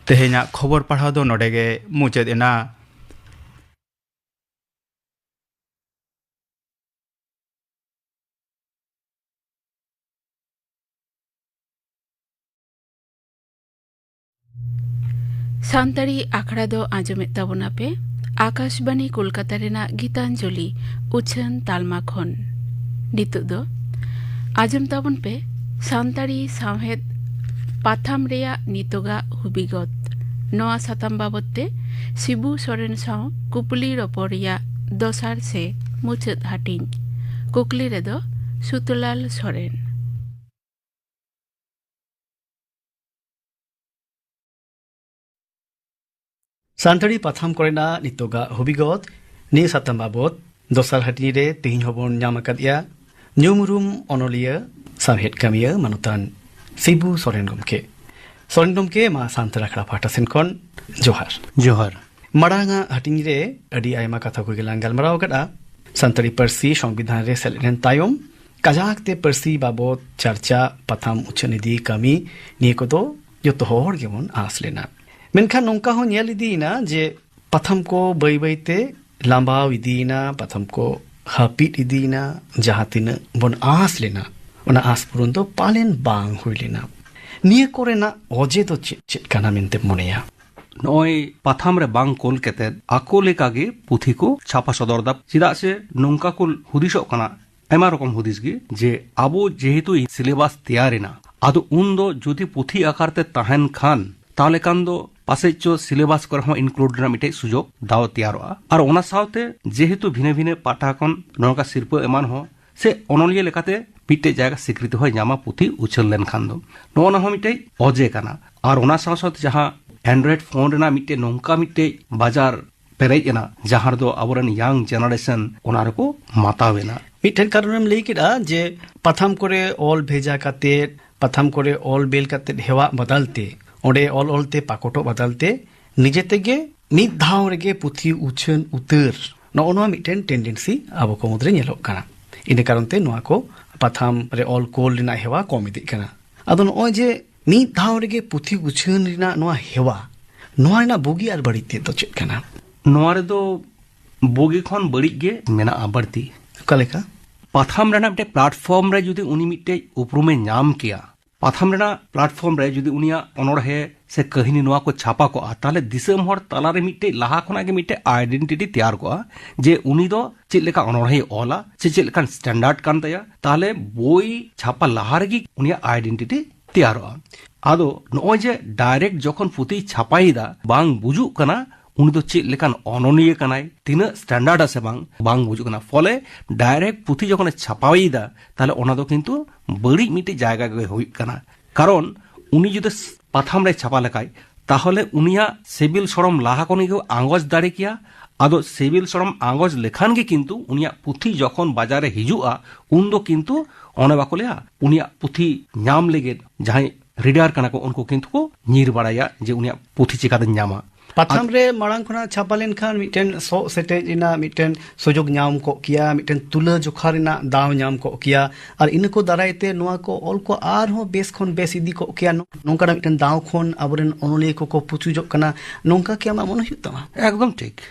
ᱛᱮᱦᱮᱧᱟᱜ ᱠᱷᱚᱵᱚᱨ ᱯᱟᱲᱦᱟᱣ ᱫᱚ ᱱᱚᱰᱮ ᱜᱮ ᱢᱩᱪᱟᱹᱫ ᱮᱱᱟ᱾ ᱥᱟᱱᱛᱟᱲᱤ ᱟᱠᱷᱲᱟ ᱫᱚ ᱟᱸᱡᱚᱢᱮᱫ ᱛᱟᱵᱚᱱᱟᱯᱮ ᱟᱠᱟᱥᱵᱟᱱᱤ ᱠᱳᱞᱠᱟᱛᱟ ᱨᱮᱱᱟᱜ ᱜᱤᱛᱟᱧᱡᱚᱞᱤ ᱩᱪᱷᱟᱹᱱ ᱛᱟᱞᱢᱟ ᱠᱷᱚᱱ᱾ ᱱᱤᱛᱚᱜ ᱫᱚ ᱟᱸᱡᱚᱢ ᱛᱟᱵᱚᱱ ᱯᱮ ᱥᱟᱱᱛᱟᱲᱤ ᱥᱟᱶᱦᱮᱫ ᱯᱟᱛᱷᱟᱢ ᱨᱮᱭᱟᱜ ᱱᱤᱛᱚᱜᱟᱜ ᱦᱩᱵᱤᱜᱚᱛ᱾ ᱱᱚᱣᱟ ᱥᱟᱛᱟᱢ ᱵᱟᱵᱚᱛ ᱛᱮ ᱥᱤᱵᱩ ᱥᱚᱨᱮᱱ ᱥᱟᱶ ᱠᱩᱯᱞᱤ ᱨᱚᱯᱚᱲ ᱨᱮᱭᱟᱜ ᱫᱚᱥᱟᱨ ᱥᱮ ᱢᱩᱪᱟᱹᱫ ᱦᱟᱹᱴᱤᱧ᱾ ᱠᱩᱠᱞᱤ ᱨᱮᱫᱚ ᱥᱩᱛᱚᱞᱟᱞ ᱥᱚᱨᱮᱱ᱾ ᱥᱟᱱᱛᱟᱲᱤ ᱯᱟᱛᱷᱟᱢ ᱠᱚᱨᱮᱱᱟᱜ ᱱᱤᱛᱚᱜᱟᱜ ᱦᱩᱵᱤᱜᱚᱛ, ᱱᱤᱭᱟᱹ ᱥᱟᱛᱟᱢ ᱵᱟᱵᱚᱛ ᱫᱚᱥᱟᱨ ᱦᱟᱹᱴᱤᱧ ᱨᱮ ᱛᱮᱦᱮᱧ ᱦᱚᱸᱵᱚᱱ ᱧᱟᱢ ᱟᱠᱟᱫ ᱜᱮᱭᱟ ᱧᱩᱢ ᱩᱨᱩᱢ ᱚᱱᱚᱞᱤᱭᱟᱹ, ᱥᱟᱶᱦᱮᱫ ᱠᱟᱹᱢᱤᱭᱟᱹ ᱢᱟᱱᱚᱛᱟᱱ ᱥᱤᱵᱩ ᱥᱚᱨᱮᱱ ᱜᱚᱢᱠᱮ᱾ ᱥᱚᱨᱮᱱ ᱜᱚᱢᱠᱮ, ᱢᱟ ᱥᱟᱱᱛᱟᱲ ᱟᱠᱷᱲᱟ ᱯᱟᱦᱴᱟ ᱥᱮᱱ ᱠᱷᱚᱱ ᱡᱚᱦᱟᱨ᱾ ᱡᱚᱦᱟᱨ᱾ ᱢᱟᱲᱟᱝ ᱟᱜ ᱦᱟᱹᱴᱤᱧ ᱨᱮ ᱟᱹᱰᱤ ᱟᱭᱢᱟ ᱠᱟᱛᱷᱟ ᱠᱚᱜᱮ ᱞᱟᱝ ᱜᱟᱞᱢᱟᱨᱟᱣ ᱟᱠᱟᱫᱼᱟ᱾ ᱥᱟᱱᱛᱟᱲᱤ ᱯᱟᱹᱨᱥᱤ ᱥᱚᱝᱵᱤᱫᱷᱟᱱ ᱨᱮ ᱥᱮᱞᱮᱫ ᱮᱱ ᱛᱟᱭᱚᱢ ᱠᱟᱡᱟᱠ ᱛᱮ ᱯᱟᱹᱨᱥᱤ ᱵᱟᱵᱚᱛ ᱪᱟᱨᱪᱟ, ᱯᱟᱛᱷᱟᱢ ᱩᱪᱷᱟᱹᱱ ᱤᱫᱤ ᱠᱟᱹᱢᱤ, ᱱᱤᱭᱟᱹ ᱠᱚᱫᱚ ᱡᱚᱛᱚ ᱦᱚᱲ ᱜᱮᱵᱚᱱ ᱟᱸᱥ ᱞᱮᱱᱟ᱾ ᱢᱮᱱᱠᱷᱟᱱ ᱱᱚᱝᱠᱟ ᱦᱚᱸ ᱧᱮᱞ ᱤᱫᱤᱭᱮᱱᱟ ᱡᱮ ᱯᱟᱛᱷᱟᱢ ᱠᱚ ᱵᱟᱹᱭ ᱵᱟᱹᱭ ᱛᱮ ᱞᱟᱸᱵᱟᱣ ᱤᱫᱤᱭᱮᱱᱟ, ᱯᱟᱛᱷᱟᱢ ᱠᱚ ᱦᱟᱹᱯᱤᱫ ᱤᱫᱤᱭᱮᱱᱟ, ᱡᱟᱦᱟᱸ ᱛᱤᱱᱟᱹᱜ ᱵᱚᱱ ᱟᱸᱥ ᱞᱮᱱᱟ, ᱚᱱᱟ ᱟᱸᱥ ᱯᱩᱨᱩᱱ ᱫᱚ ᱯᱟᱞᱮᱱ ᱵᱟᱝ ᱦᱩᱭ ᱞᱮᱱᱟ᱾ ᱱᱤᱭᱟᱹ ᱠᱚᱨᱮᱱᱟᱜ ᱚᱡᱮ ᱫᱚ ᱪᱮᱫ, ᱪᱮᱫ ᱠᱟᱱᱟ ᱢᱮᱱᱛᱮᱢ ᱢᱚᱱᱮᱭᱟ? ᱱᱚᱜᱼᱚᱭ ᱯᱟᱛᱷᱟᱢ ᱨᱮ ᱵᱟᱝ ᱠᱳᱞ ᱠᱟᱛᱮᱫ ᱟᱠᱚ ᱞᱮᱠᱟᱜᱮ ᱯᱩᱛᱷᱤ ᱠᱚ ᱪᱷᱟᱯᱟ ᱥᱚᱫᱚᱨ ᱫᱟ᱾ ᱪᱮᱫᱟᱜ ᱥᱮ ᱱᱚᱝᱠᱟ ᱠᱚ ᱦᱩᱫᱤᱥᱚᱜ ᱠᱟᱱᱟ, ᱟᱭᱢᱟ ᱨᱚᱠᱚᱢ ᱦᱩᱫᱤᱥ ᱜᱮ, ᱡᱮ ᱟᱵᱚ ᱡᱮᱦᱮᱛᱩ ᱥᱤᱞᱮᱵᱟᱥ ᱛᱮᱭᱟᱨ ᱮᱱᱟ, ᱟᱫᱚ ᱩᱱ ᱫᱚ ᱡᱩᱫᱤ ᱯᱩᱛᱷᱤ ᱟᱠᱟᱨ ᱛᱮ ᱛᱟᱦᱮᱱ ᱠᱷᱟᱱ, ᱛᱟᱦᱚᱞᱮ ᱠᱷᱟᱱ ᱫᱚ ᱯᱟᱥᱮᱡ ᱪᱚ ᱥᱤᱞᱮᱵᱟᱥ ᱠᱚᱨᱮ ᱦᱚᱸ ᱤᱱᱠᱞᱩᱰ ᱨᱮᱱᱟᱜ ᱢᱤᱫᱴᱮᱡ ᱥᱩᱡᱳᱜᱽ ᱫᱟᱣ ᱛᱮᱭᱟᱨᱚᱜᱼᱟ᱾ ᱟᱨ ᱚᱱᱟ ᱥᱟᱶᱛᱮ ᱡᱮᱦᱮᱛᱩ ᱵᱷᱤᱱᱟᱹ ᱵᱷᱤᱱᱟᱹ ᱯᱟᱦᱴᱟ ᱠᱷᱚᱱ ᱱᱚᱝᱠᱟ ᱥᱤᱨᱯᱟᱹ ᱮᱢᱟᱱ ᱦᱚᱸ ᱥᱮ ᱚᱱᱚᱞᱤᱭᱟᱹ ᱞᱮᱠᱟᱛᱮ ᱢᱤᱫᱴᱮᱡ ᱡᱟᱭᱜᱟ ᱥᱤᱠᱨᱤᱛᱤ ᱦᱚᱸᱭ ᱧᱟᱢᱟ ᱯᱩᱛᱷᱤ ᱩᱪᱷᱟᱹᱱ ᱞᱮᱱᱠᱷᱟᱱ ᱫᱚ᱾ ᱱᱚᱜᱼᱚ ᱱᱟ ᱦᱚᱸ ᱢᱤᱫᱴᱮᱡ ᱚᱡᱮ ᱠᱟᱱᱟ᱾ ᱟᱨ ᱚᱱᱟ ᱥᱟᱶ ᱥᱟᱶᱛᱮ ᱡᱟᱦᱟᱸ Android ᱯᱷᱳᱱ ᱨᱮᱱᱟᱜ ᱢᱤᱫᱴᱮᱡ ᱱᱚᱝᱠᱟ ᱢᱤᱫᱴᱮᱡ ᱵᱟᱡᱟᱨ ᱯᱮᱨᱮᱡ ᱮᱱᱟ, ᱡᱟᱦᱟᱸ ᱨᱮᱫᱚ ᱟᱵᱚᱨᱮᱱ ᱭᱟᱝ ᱡᱮᱱᱟᱨᱮᱥᱚᱱ ᱚᱱᱟ ᱨᱮᱠᱚ ᱢᱟᱛᱟᱣ ᱮᱱᱟ᱾ ᱢᱤᱫᱴᱮᱱ ᱠᱟᱨᱚᱱᱮᱢ ᱞᱟᱹᱭ ᱠᱮᱫᱟ ᱡᱮ ᱯᱟᱛᱷᱟᱢ ᱠᱚᱨᱮ ᱚᱞ ᱵᱷᱮᱡᱟ ᱠᱟᱛᱮ, ᱯᱟᱛᱷᱟᱢ ᱠᱚᱨᱮ ᱚᱞ ᱵᱮᱞ ᱠᱟᱛᱮ ᱦᱮᱣᱟᱜ ᱵᱟᱫᱟᱞ ᱛᱮ, ᱚᱸᱰᱮ ᱚᱞ ᱚᱞ ᱛᱮ ᱯᱟᱠᱚᱴᱚᱜ ᱵᱟᱫᱟᱞ ᱛᱮ ᱱᱤᱡᱮ ᱛᱮᱜᱮ ᱢᱤᱫ ᱫᱷᱟᱣ ᱨᱮᱜᱮ ᱯᱩᱛᱷᱤ ᱩᱪᱷᱟᱹᱱ ᱩᱛᱟᱹᱨ, ᱱᱚᱜᱼᱚ ᱱᱚᱣᱟ ᱢᱤᱫᱴᱮᱱ ᱴᱮᱱᱰᱮᱱᱥᱤ ᱟᱵᱚ ᱠᱚ ᱢᱩᱫᱽᱨᱮ ᱧᱮᱞᱚᱜ ᱠᱟᱱᱟ᱾ ᱤᱱᱟᱹ ᱠᱟᱨᱚᱱ ᱛᱮ ᱱᱚᱣᱟ ᱠᱚ ᱯᱟᱛᱷᱟᱢ ᱨᱮ ᱚᱞ ᱠᱳᱞ ᱨᱮᱱᱟᱜ ᱦᱮᱣᱟ ᱠᱚᱢ ᱤᱫᱤᱜ ᱠᱟᱱᱟ᱾ ᱟᱫᱚ ᱱᱚᱜᱼᱚᱭ ᱡᱮ ᱢᱤᱫ ᱫᱷᱟᱣ ᱨᱮᱜᱮ ᱯᱩᱛᱷᱤ ᱩᱪᱷᱟᱹᱱ ᱨᱮᱱᱟᱜ ᱱᱚᱣᱟ ᱦᱮᱣᱟ, ᱱᱚᱣᱟ ᱨᱮᱱᱟᱜ ᱵᱩᱜᱤ ᱟᱨ ᱵᱟᱹᱲᱤᱡ ᱛᱮᱫ ᱫᱚ ᱪᱮᱫ ᱠᱟᱱᱟ? ᱱᱚᱣᱟ ᱨᱮᱫᱚ ᱵᱩᱜᱤ ᱠᱷᱚᱱ ᱵᱟᱹᱲᱤᱡ ᱜᱮ ᱢᱮᱱᱟᱜᱼᱟ ᱵᱟᱹᱲᱛᱤ᱾ ᱚᱠᱟ ᱞᱮᱠᱟ? ᱯᱟᱛᱷᱟᱢ ᱨᱮᱱᱟᱜ ᱢᱤᱫᱴᱮᱡ ᱯᱞᱟᱴᱯᱷᱚᱨᱢ ᱨᱮ ᱡᱩᱫᱤ ᱩᱱᱤ ᱢᱤᱫᱴᱮᱡ ᱩᱯᱨᱩᱢᱮ ᱧᱟᱢ ᱠᱮᱭᱟ, ᱯᱟᱛᱷᱟᱢ ᱨᱮᱱᱟᱜ ᱯᱞᱟᱴᱯᱷᱚᱨᱢ ᱨᱮ ᱡᱩᱫᱤ ᱩᱱᱤᱭᱟᱜ ᱚᱱᱚᱬᱦᱮ ᱥᱮ ᱠᱟᱹᱦᱱᱤ ᱱᱚᱣᱟ ᱠᱚ ᱪᱷᱟᱯᱟ ᱠᱚᱜᱼᱟ, ᱛᱟᱦᱞᱮ ᱫᱤᱥᱚᱢ ᱦᱚᱲ ᱛᱟᱞᱟᱨᱮ ᱢᱤᱫᱴᱮᱡ ᱞᱟᱦᱟ ᱠᱷᱚᱱᱟᱜ ᱜᱮ ᱢᱤᱫᱴᱮᱡ ᱟᱭᱰᱮᱱᱴᱤᱴᱤ ᱛᱮᱭᱟᱨ ᱠᱚᱜᱼᱟ ᱡᱮ ᱩᱱᱤ ᱫᱚ ᱪᱮᱫ ᱞᱮᱠᱟ ᱚᱱᱚᱬᱦᱮᱭ ᱚᱞᱟ ᱥᱮ ᱪᱮᱫ ᱞᱮᱠᱟᱱ ᱥᱴᱮᱱᱰᱟᱨᱰ ᱠᱟᱱ ᱛᱟᱭᱟ᱾ ᱛᱟᱦᱞᱮ ᱵᱳᱭ ᱪᱷᱟᱯᱟ ᱞᱟᱦᱟ ᱨᱮᱜᱮ ᱩᱱᱤᱭᱟᱜ ᱟᱭᱰᱮᱱᱴᱤᱴᱤ ᱛᱮᱭᱟᱨᱚᱜᱼᱟ᱾ ᱟᱫᱚ ᱱᱚᱜᱼᱚᱭ ᱡᱮ ᱰᱟᱭᱨᱮᱠᱴ ᱡᱚᱠᱷᱚᱱ ᱯᱩᱛᱷᱤᱭ ᱪᱷᱟᱯᱟᱭᱮᱫᱟ, ᱵᱟᱝ ᱵᱩᱡᱩᱜ ᱠᱟᱱᱟ ᱩᱱᱤ ᱫᱚ ᱪᱮᱫ ᱞᱮᱠᱟᱱ ᱚᱱᱚᱞᱤᱭᱟᱹ ᱠᱟᱱᱟᱭ, ᱛᱤᱱᱟᱹᱜ ᱥᱴᱮᱱᱰᱟᱨᱰ ᱟᱥᱮ ᱵᱟᱝ, ᱵᱟᱝ ᱵᱩᱡᱩᱜ ᱠᱟᱱᱟ᱾ ᱯᱷᱚᱞᱮ ᱰᱟᱭᱨᱮᱠᱴ ᱯᱩᱛᱷᱤ ᱡᱚᱠᱷᱚᱱᱮ ᱪᱷᱟᱯᱟᱭᱮᱫᱟ, ᱛᱟᱦᱞᱮ ᱚᱱᱟ ᱫᱚ ᱠᱤᱱᱛᱩ ᱵᱟᱹᱲᱤᱡ ᱢᱤᱫᱴᱤᱡ ᱡᱟᱭᱜᱟ ᱜᱮ ᱦᱩᱭᱩᱜ ᱠᱟᱱᱟ᱾ ᱠᱟᱨᱚᱱ ᱩᱱᱤ ᱡᱩᱫᱤ ᱯᱟᱛᱷᱟᱢ ᱨᱮ ᱪᱷᱟᱯᱟ ᱞᱮᱠᱷᱟᱡ, ᱛᱟᱦᱚᱞᱮ ᱩᱱᱤᱭᱟᱜ ᱥᱤᱵᱤᱞ ᱥᱚᱲᱚᱢ ᱞᱟᱦᱟ ᱠᱷᱚᱱ ᱜᱮ ᱟᱸᱜᱚᱪ ᱫᱟᱲᱮ ᱠᱮᱭᱟ᱾ ᱟᱫᱚ ᱥᱤᱵᱤᱞ ᱥᱚᱲᱚᱢ ᱟᱸᱜᱚᱪ ᱞᱮᱠᱷᱟᱱ ᱜᱮ ᱠᱤᱱᱛᱩ ᱩᱱᱤᱭᱟᱜ ᱯᱩᱛᱷᱤ ᱡᱚᱠᱷᱚᱱ ᱵᱟᱡᱟᱨ ᱨᱮ ᱦᱤᱡᱩᱜᱼᱟ, ᱩᱱ ᱫᱚ ᱠᱤᱱᱛᱩ ᱚᱱᱮ ᱵᱟᱠᱚ ᱞᱟᱹᱭᱟ, ᱩᱱᱤᱭᱟᱜ ᱯᱩᱛᱷᱤ ᱧᱟᱢ ᱞᱟᱹᱜᱤᱫ ᱡᱟᱦᱟᱸᱭ ᱨᱤᱰᱟᱨ ᱠᱟᱱᱟ ᱠᱚ, ᱩᱱᱠᱩ ᱠᱤᱱᱛᱩ ᱠᱚ ᱧᱤᱨ ᱵᱟᱲᱟᱭᱟ ᱡᱮ ᱩᱱᱤᱭᱟᱜ ᱯᱩᱛᱷᱤ ᱪᱤᱠᱟᱛᱮᱧ ᱧᱟᱢᱟ᱾ ᱯᱟᱛᱷᱟᱢ ᱨᱮ ᱢᱟᱲᱟᱝ ᱠᱷᱚᱱᱟᱜ ᱪᱷᱟᱯᱟ ᱞᱮᱱᱠᱷᱟᱱ ᱢᱤᱫᱴᱮᱱ ᱥᱚᱜ ᱥᱮᱴᱮᱡ ᱨᱮᱱᱟᱜ ᱢᱤᱫᱴᱮᱱ ᱥᱩᱡᱳᱜᱽ ᱧᱟᱢ ᱠᱚᱜ ᱠᱮᱭᱟ, ᱢᱤᱫᱴᱮᱱ ᱛᱩᱞᱟᱹ ᱡᱚᱠᱷᱟ ᱨᱮᱱᱟᱜ ᱫᱟᱣ ᱧᱟᱢ ᱠᱚᱜ ᱠᱮᱭᱟ, ᱟᱨ ᱤᱱᱟᱹ ᱠᱚ ᱫᱟᱨᱟᱭ ᱛᱮ ᱱᱚᱣᱟ ᱠᱚ ᱚᱞ ᱠᱚ ᱟᱨᱦᱚᱸ ᱵᱮᱥ ᱠᱷᱚᱱ ᱵᱮᱥ ᱤᱫᱤ ᱠᱚᱜ ᱠᱮᱭᱟ᱾ ᱱᱚ-, ᱱᱚᱝᱠᱟᱱᱟᱜ ᱢᱤᱫᱴᱮᱱ ᱫᱟᱣ ᱠᱷᱚᱱ ᱟᱵᱚᱨᱮᱱ ᱚᱱᱚᱞᱤᱭᱟᱹ ᱠᱚᱠᱚ ᱯᱩᱪᱩᱡᱚᱜ ᱠᱟᱱᱟ, ᱱᱚᱝᱠᱟ ᱠᱤ ᱟᱢᱟᱜ ᱢᱚᱱᱮ ᱦᱩᱭᱩᱜ ᱛᱟᱢᱟ? ᱮᱠᱫᱚᱢ ᱴᱷᱤᱠ,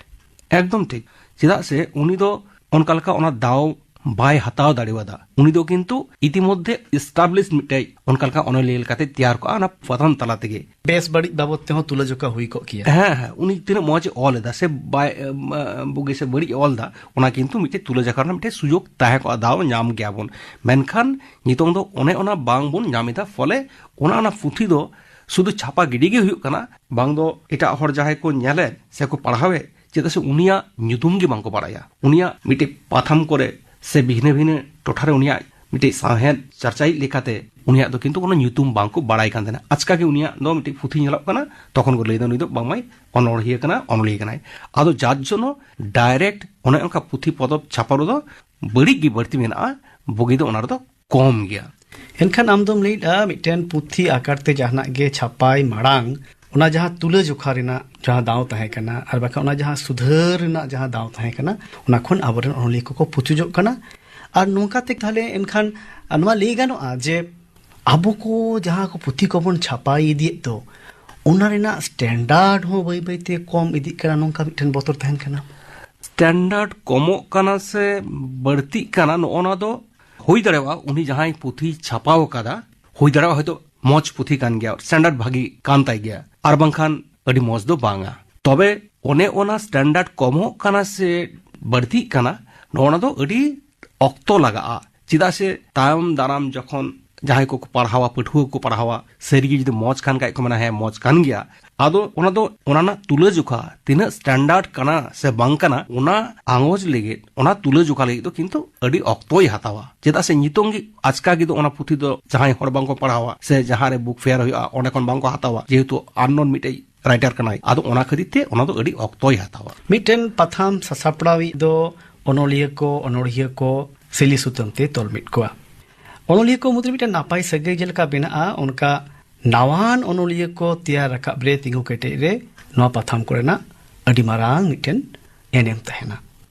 ᱮᱠᱫᱚᱢ ᱴᱷᱤᱠ᱾ ᱪᱮᱫᱟᱜ ᱥᱮ ᱩᱱᱤ ᱫᱚ ᱚᱱᱠᱟ ᱞᱮᱠᱟ ᱚᱱᱟ ᱫᱟᱣ ᱵᱟᱭ ᱦᱟᱛᱟᱣ ᱫᱟᱲᱮᱣᱟᱫᱟ᱾ ᱩᱱᱤ ᱫᱚ ᱠᱤᱱᱛᱩ ᱤᱛᱤᱢᱚᱫᱽᱫᱷᱮ ᱮᱥᱴᱟᱵᱞᱤᱥ ᱢᱤᱫᱴᱮᱡ ᱚᱱᱠᱟ ᱞᱮᱠᱟ ᱚᱱᱚᱞᱤᱭᱟᱹ ᱞᱮᱠᱟᱛᱮ ᱛᱮᱭᱟᱨ ᱠᱚᱜᱼᱟ ᱚᱱᱟ ᱯᱟᱛᱷᱟᱢ ᱛᱟᱞᱟ ᱛᱮᱜᱮ᱾ ᱵᱮᱥ ᱵᱟᱹᱲᱤᱡ ᱵᱟᱵᱚᱫ ᱛᱮᱦᱚᱸ ᱛᱩᱞᱟᱹᱡᱚᱠᱷᱟ ᱦᱩᱭ ᱠᱚᱜ ᱠᱮᱭᱟ᱾ ᱦᱮᱸ, ᱦᱮᱸ, ᱩᱱᱤ ᱛᱤᱱᱟᱹᱜ ᱢᱚᱡᱽ ᱮ ᱚᱞ ᱮᱫᱟ ᱥᱮ ᱵᱟᱭ, ᱮ, ᱵᱩᱜᱤ ᱥᱮ ᱵᱟᱹᱲᱤᱡ ᱮ ᱚᱞ ᱮᱫᱟ, ᱚᱱᱟ ᱠᱤᱱᱛᱩ ᱢᱤᱫᱴᱮᱡ ᱛᱩᱞᱟᱹᱡᱚᱠᱷᱟ ᱨᱮᱱᱟᱜ ᱢᱤᱫᱴᱮᱡ ᱥᱩᱡᱳᱜᱽ ᱛᱟᱦᱮᱸ ᱠᱚᱜᱼᱟ, ᱫᱟᱣ ᱧᱟᱢ ᱜᱮᱭᱟᱵᱚᱱ᱾ ᱢᱮᱱᱠᱷᱟᱱ ᱱᱤᱛᱚᱝ ᱫᱚ ᱚᱱᱮ ᱚᱱᱟ ᱵᱟᱝ ᱵᱚᱱ ᱧᱟᱢ ᱮᱫᱟ, ᱯᱷᱚᱞᱮ ᱚᱱᱟ, ᱚᱱᱟ ᱯᱩᱛᱷᱤ ᱫᱚ ᱥᱩᱫᱷᱩ ᱪᱷᱟᱯᱟ ᱜᱤᱰᱤ ᱜᱮ ᱦᱩᱭᱩᱜ ᱠᱟᱱᱟ, ᱵᱟᱝ ᱫᱚ ᱮᱴᱟᱜ ᱦᱚᱲ ᱡᱟᱦᱟᱸᱭ ᱠᱚ ᱧᱮᱞᱮᱫ ᱥᱮ ᱠᱚ ᱯᱟᱲᱦᱟᱣᱮᱫ, ᱪᱮᱫᱟᱜ ᱥᱮ ᱩᱱᱤᱭᱟᱜ ᱧᱩᱛᱩᱢ ᱜᱮ ᱵᱟᱝ ᱠᱚ ᱵᱟᱲᱟᱭᱟ᱾ ᱩᱱᱤᱭᱟᱜ ᱢᱤᱫᱴᱮᱡ ᱯᱟᱛᱷᱟᱢ ᱠᱚᱨᱮ ᱥᱮ ᱵᱷᱤᱱᱟᱹ ᱵᱷᱤᱱᱟᱹ ᱴᱚᱴᱷᱟ ᱨᱮ ᱩᱱᱤᱭᱟᱜ ᱢᱤᱫᱴᱮᱡ ᱥᱟᱶᱦᱮᱫ ᱪᱟᱨᱪᱟᱭᱤᱡ ᱞᱮᱠᱟᱛᱮ ᱩᱱᱤᱭᱟᱜ ᱫᱚ ᱠᱤᱱᱛᱩ ᱠᱳᱱᱳ ᱧᱩᱛᱩᱢ ᱵᱟᱝ ᱠᱚ ᱵᱟᱲᱟᱭ ᱠᱟᱱ ᱛᱟᱦᱮᱱᱟ᱾ ᱟᱪᱠᱟ ᱜᱮ ᱩᱱᱤᱭᱟᱜ ᱫᱚ ᱢᱤᱫᱴᱮᱡ ᱯᱩᱛᱷᱤ ᱧᱮᱞᱚᱜ ᱠᱟᱱᱟ, ᱛᱚᱠᱷᱚᱱ ᱠᱚ ᱞᱟᱹᱭᱫᱟ ᱱᱩᱭ ᱫᱚ ᱵᱟᱝᱢᱟᱭ ᱚᱱᱚᱬᱦᱤᱭᱟᱹ ᱠᱟᱱᱟ, ᱚᱱᱚᱞᱤᱭᱟᱹ ᱠᱟᱱᱟᱭ᱾ ᱟᱫᱚ ᱡᱟᱨ ᱡᱚᱱᱱᱚ ᱰᱟᱭᱨᱮᱠᱴ ᱚᱱᱮ ᱚᱱᱠᱟ ᱯᱩᱛᱷᱤ ᱯᱚᱛᱚᱵ ᱪᱷᱟᱯᱟ ᱨᱮᱫᱚ ᱵᱟᱹᱲᱤᱡ ᱜᱮ ᱵᱟᱹᱲᱛᱤ ᱢᱮᱱᱟᱜᱼᱟ, ᱵᱩᱜᱤ ᱫᱚ ᱚᱱᱟ ᱨᱮᱫᱚ ᱠᱚᱢ ᱜᱮᱭᱟ᱾ ᱮᱱᱠᱷᱟᱱ ᱟᱢ ᱫᱚᱢ ᱞᱟᱹᱭᱮᱫᱼᱟ, ᱢᱤᱫᱴᱮᱱ ᱯᱩᱛᱷᱤ ᱟᱠᱟᱨ ᱛᱮ ᱡᱟᱦᱟᱱᱟᱜ ᱜᱮ ᱪᱷᱟᱯᱟᱭ ᱢᱟᱲᱟᱝ ᱚᱱᱟ ᱡᱟᱦᱟᱸ ᱛᱩᱞᱟᱹᱡᱚᱠᱷᱟ ᱨᱮᱱᱟᱜ ᱡᱟᱦᱟᱸ ᱫᱟᱣ ᱛᱟᱦᱮᱸ ᱠᱟᱱᱟ, ᱟᱨ ᱵᱟᱠᱷᱟᱱ ᱚᱱᱟ ᱡᱟᱦᱟᱸ ᱥᱩᱫᱷᱟᱹᱨ ᱨᱮᱱᱟᱜ ᱡᱟᱦᱟᱸ ᱫᱟᱣ ᱛᱟᱦᱮᱸ ᱠᱟᱱᱟ, ᱚᱱᱟ ᱠᱷᱚᱱ ᱟᱵᱚᱨᱮᱱ ᱚᱱᱚᱞᱤᱭᱟᱹ ᱠᱚᱠᱚ ᱯᱩᱪᱩᱡᱚᱜ ᱠᱟᱱᱟ᱾ ᱟᱨ ᱱᱚᱝᱠᱟ ᱛᱮ ᱛᱟᱦᱞᱮ ᱮᱱᱠᱷᱟᱱ ᱱᱚᱣᱟ ᱞᱟᱹᱭ ᱜᱟᱱᱚᱜᱼᱟ ᱡᱮ ᱟᱵᱚ ᱠᱚ ᱡᱟᱦᱟᱸ ᱠᱚ ᱯᱩᱛᱷᱤ ᱠᱚᱵᱚᱱ ᱪᱷᱟᱯᱟ ᱤᱫᱤᱭᱮᱫ ᱫᱚ, ᱚᱱᱟ ᱨᱮᱱᱟᱜ ᱥᱴᱮᱱᱰᱟᱨᱰ ᱦᱚᱸ ᱵᱟᱹᱭ ᱵᱟᱹᱭᱛᱮ ᱠᱚᱢ ᱤᱫᱤᱜ ᱠᱟᱱᱟ, ᱱᱚᱝᱠᱟ ᱢᱤᱫᱴᱮᱱ ᱵᱚᱛᱚᱨ ᱛᱟᱦᱮᱱ ᱠᱟᱱᱟ᱾ ᱥᱴᱮᱱᱰᱟᱨᱰ ᱠᱚᱢᱚᱜ ᱠᱟᱱᱟ ᱥᱮ ᱵᱟᱹᱲᱛᱤᱜ ᱠᱟᱱᱟ, ᱱᱚᱜᱼᱚ ᱱᱚᱣᱟ ᱫᱚ ᱦᱩᱭ ᱫᱟᱲᱮᱭᱟᱜᱼᱟ ᱩᱱᱤ ᱡᱟᱦᱟᱸᱭ ᱯᱩᱛᱷᱤ ᱪᱷᱟᱯᱟᱣ ᱟᱠᱟᱫᱟ, ᱦᱩᱭ ᱫᱟᱲᱮᱭᱟᱜᱼᱟ ᱦᱚᱭᱛᱳ ᱢᱚᱡᱽ ᱯᱩᱛᱷᱤ ᱠᱟᱱ ᱜᱮᱭᱟ, ᱥᱴᱮᱱᱰᱟᱨᱰ ᱵᱷᱟᱹᱜᱤ ᱠᱟᱱ ᱛᱟᱭ ᱜᱮᱭᱟ, ᱟᱨ ᱵᱟᱝᱠᱷᱟᱱ ᱟᱹᱰᱤ ᱢᱚᱡᱽ ᱫᱚ ᱵᱟᱝᱟ᱾ ᱛᱚᱵᱮ ᱚᱱᱮ ᱚᱱᱟ ᱥᱴᱮᱱᱰᱟᱨᱰ ᱠᱚᱢᱚᱜ ᱠᱟᱱᱟ ᱥᱮ ᱵᱟᱹᱲᱛᱤᱜ ᱠᱟᱱᱟ, ᱱᱚᱜᱼᱚ ᱱᱚᱣᱟ ᱫᱚ ᱟᱹᱰᱤ ᱚᱠᱛᱚ ᱞᱟᱜᱟᱜᱼᱟ᱾ ᱪᱮᱫᱟᱜ ᱥᱮ ᱛᱟᱭᱚᱢ ᱫᱟᱨᱟᱢ ᱡᱚᱠᱷᱚᱱ ᱡᱟᱦᱟᱸᱭ ᱠᱚᱠᱚ ᱯᱟᱲᱦᱟᱣᱟ, ᱯᱟᱹᱴᱷᱩᱣᱟᱹ ᱠᱚ ᱯᱟᱲᱦᱟᱣᱟ, ᱥᱟᱹᱨᱤᱜᱮ ᱡᱩᱫᱤ ᱢᱚᱡᱽ ᱠᱷᱟᱱ ᱠᱷᱟᱡ ᱠᱚ ᱢᱮᱱᱟ, "ᱦᱮᱸ, ᱢᱚᱡᱽ ᱠᱟᱱ ᱜᱮᱭᱟ", ᱟᱫᱚ ᱚᱱᱟ ᱫᱚ, ᱚᱱᱟ ᱨᱮᱱᱟᱜ ᱛᱩᱞᱟᱹᱡᱚᱠᱷᱟ ᱛᱤᱱᱟᱹᱜ ᱥᱴᱮᱱᱰᱟᱨᱰ ᱠᱟᱱᱟ ᱥᱮ ᱵᱟᱝ ᱠᱟᱱᱟ, ᱚᱱᱟ ᱟᱸᱜᱚᱪ ᱞᱟᱹᱜᱤᱫ, ᱚᱱᱟ ᱛᱩᱞᱟᱹᱡᱚᱠᱷᱟ ᱞᱟᱹᱜᱤᱫ ᱫᱚ ᱠᱤᱱᱛᱩ ᱟᱹᱰᱤ ᱚᱠᱛᱚᱭ ᱦᱟᱛᱟᱣᱟ᱾ ᱪᱮᱫᱟᱜ ᱥᱮ ᱱᱤᱛᱚᱝ ᱜᱮ ᱟᱪᱠᱟ ᱜᱮ ᱫᱚ ᱚᱱᱟ ᱯᱩᱛᱷᱤ ᱫᱚ ᱡᱟᱦᱟᱸᱭ ᱦᱚᱲ ᱵᱟᱝᱠᱚ ᱯᱟᱲᱦᱟᱣᱟ ᱥᱮ ᱡᱟᱦᱟᱸ ᱨᱮ ᱵᱩᱠ ᱯᱷᱮᱭᱟᱨ ᱦᱩᱭᱩᱜᱼᱟ, ᱚᱸᱰᱮ ᱠᱷᱚᱱ ᱵᱟᱝᱠᱚ ᱦᱟᱛᱟᱣᱟ, ᱡᱮᱦᱮᱛᱩ ᱟᱱᱱᱳᱱ ᱢᱤᱫᱴᱮᱡ ᱨᱟᱭᱴᱟᱨ ᱠᱟᱱᱟᱭ᱾ ᱟᱫᱚ ᱚᱱᱟ ᱠᱷᱟᱹᱛᱤᱨ ᱛᱮ ᱚᱱᱟ ᱫᱚ ᱟᱹᱰᱤ ᱚᱠᱛᱚᱭ ᱦᱟᱛᱟᱣᱟ᱾ ᱢᱤᱫᱴᱮᱱ ᱯᱟᱛᱷᱟᱢ ᱥᱟᱥᱟᱯᱲᱟᱣᱤᱡ ᱫᱚ ᱚᱱᱚᱞᱤᱭᱟᱹ ᱠᱚ, ᱚᱱᱚᱲᱦᱤᱭᱟᱹ ᱠᱚ ᱥᱤᱞᱤ ᱥᱩᱛᱟᱹᱢ ᱛᱮ ᱛᱚᱞ ᱢᱤᱫ ᱠᱚᱣᱟ᱾ ᱚᱱᱚᱞᱤᱭᱟᱹ ᱠᱚ ᱢᱩᱫᱽᱨᱮ ᱢᱤᱫᱴᱮᱱ ᱱᱟᱯᱟᱭ ᱥᱟᱹᱜᱟᱹᱭ ᱡᱮᱞᱮᱠᱟ ᱵᱮᱱᱟᱜᱼᱟ, ᱚᱱᱠᱟ ᱱᱟᱣᱟᱱ ᱚᱱᱚᱞᱤᱭᱟᱹ ᱠᱚ ᱛᱮᱭᱟᱨ ᱨᱟᱠᱟᱵ ᱨᱮ, ᱛᱤᱸᱜᱩ ᱠᱮᱴᱮᱡ ᱨᱮ ᱱᱚᱣᱟ ᱯᱟᱛᱷᱟᱢ ᱠᱚᱨᱮᱱᱟᱜ ᱟᱹᱰᱤ ᱢᱟᱨᱟᱝ ᱢᱤᱫᱴᱮᱱ ᱮᱱᱮᱢ ᱛᱟᱦᱮᱱᱟ᱾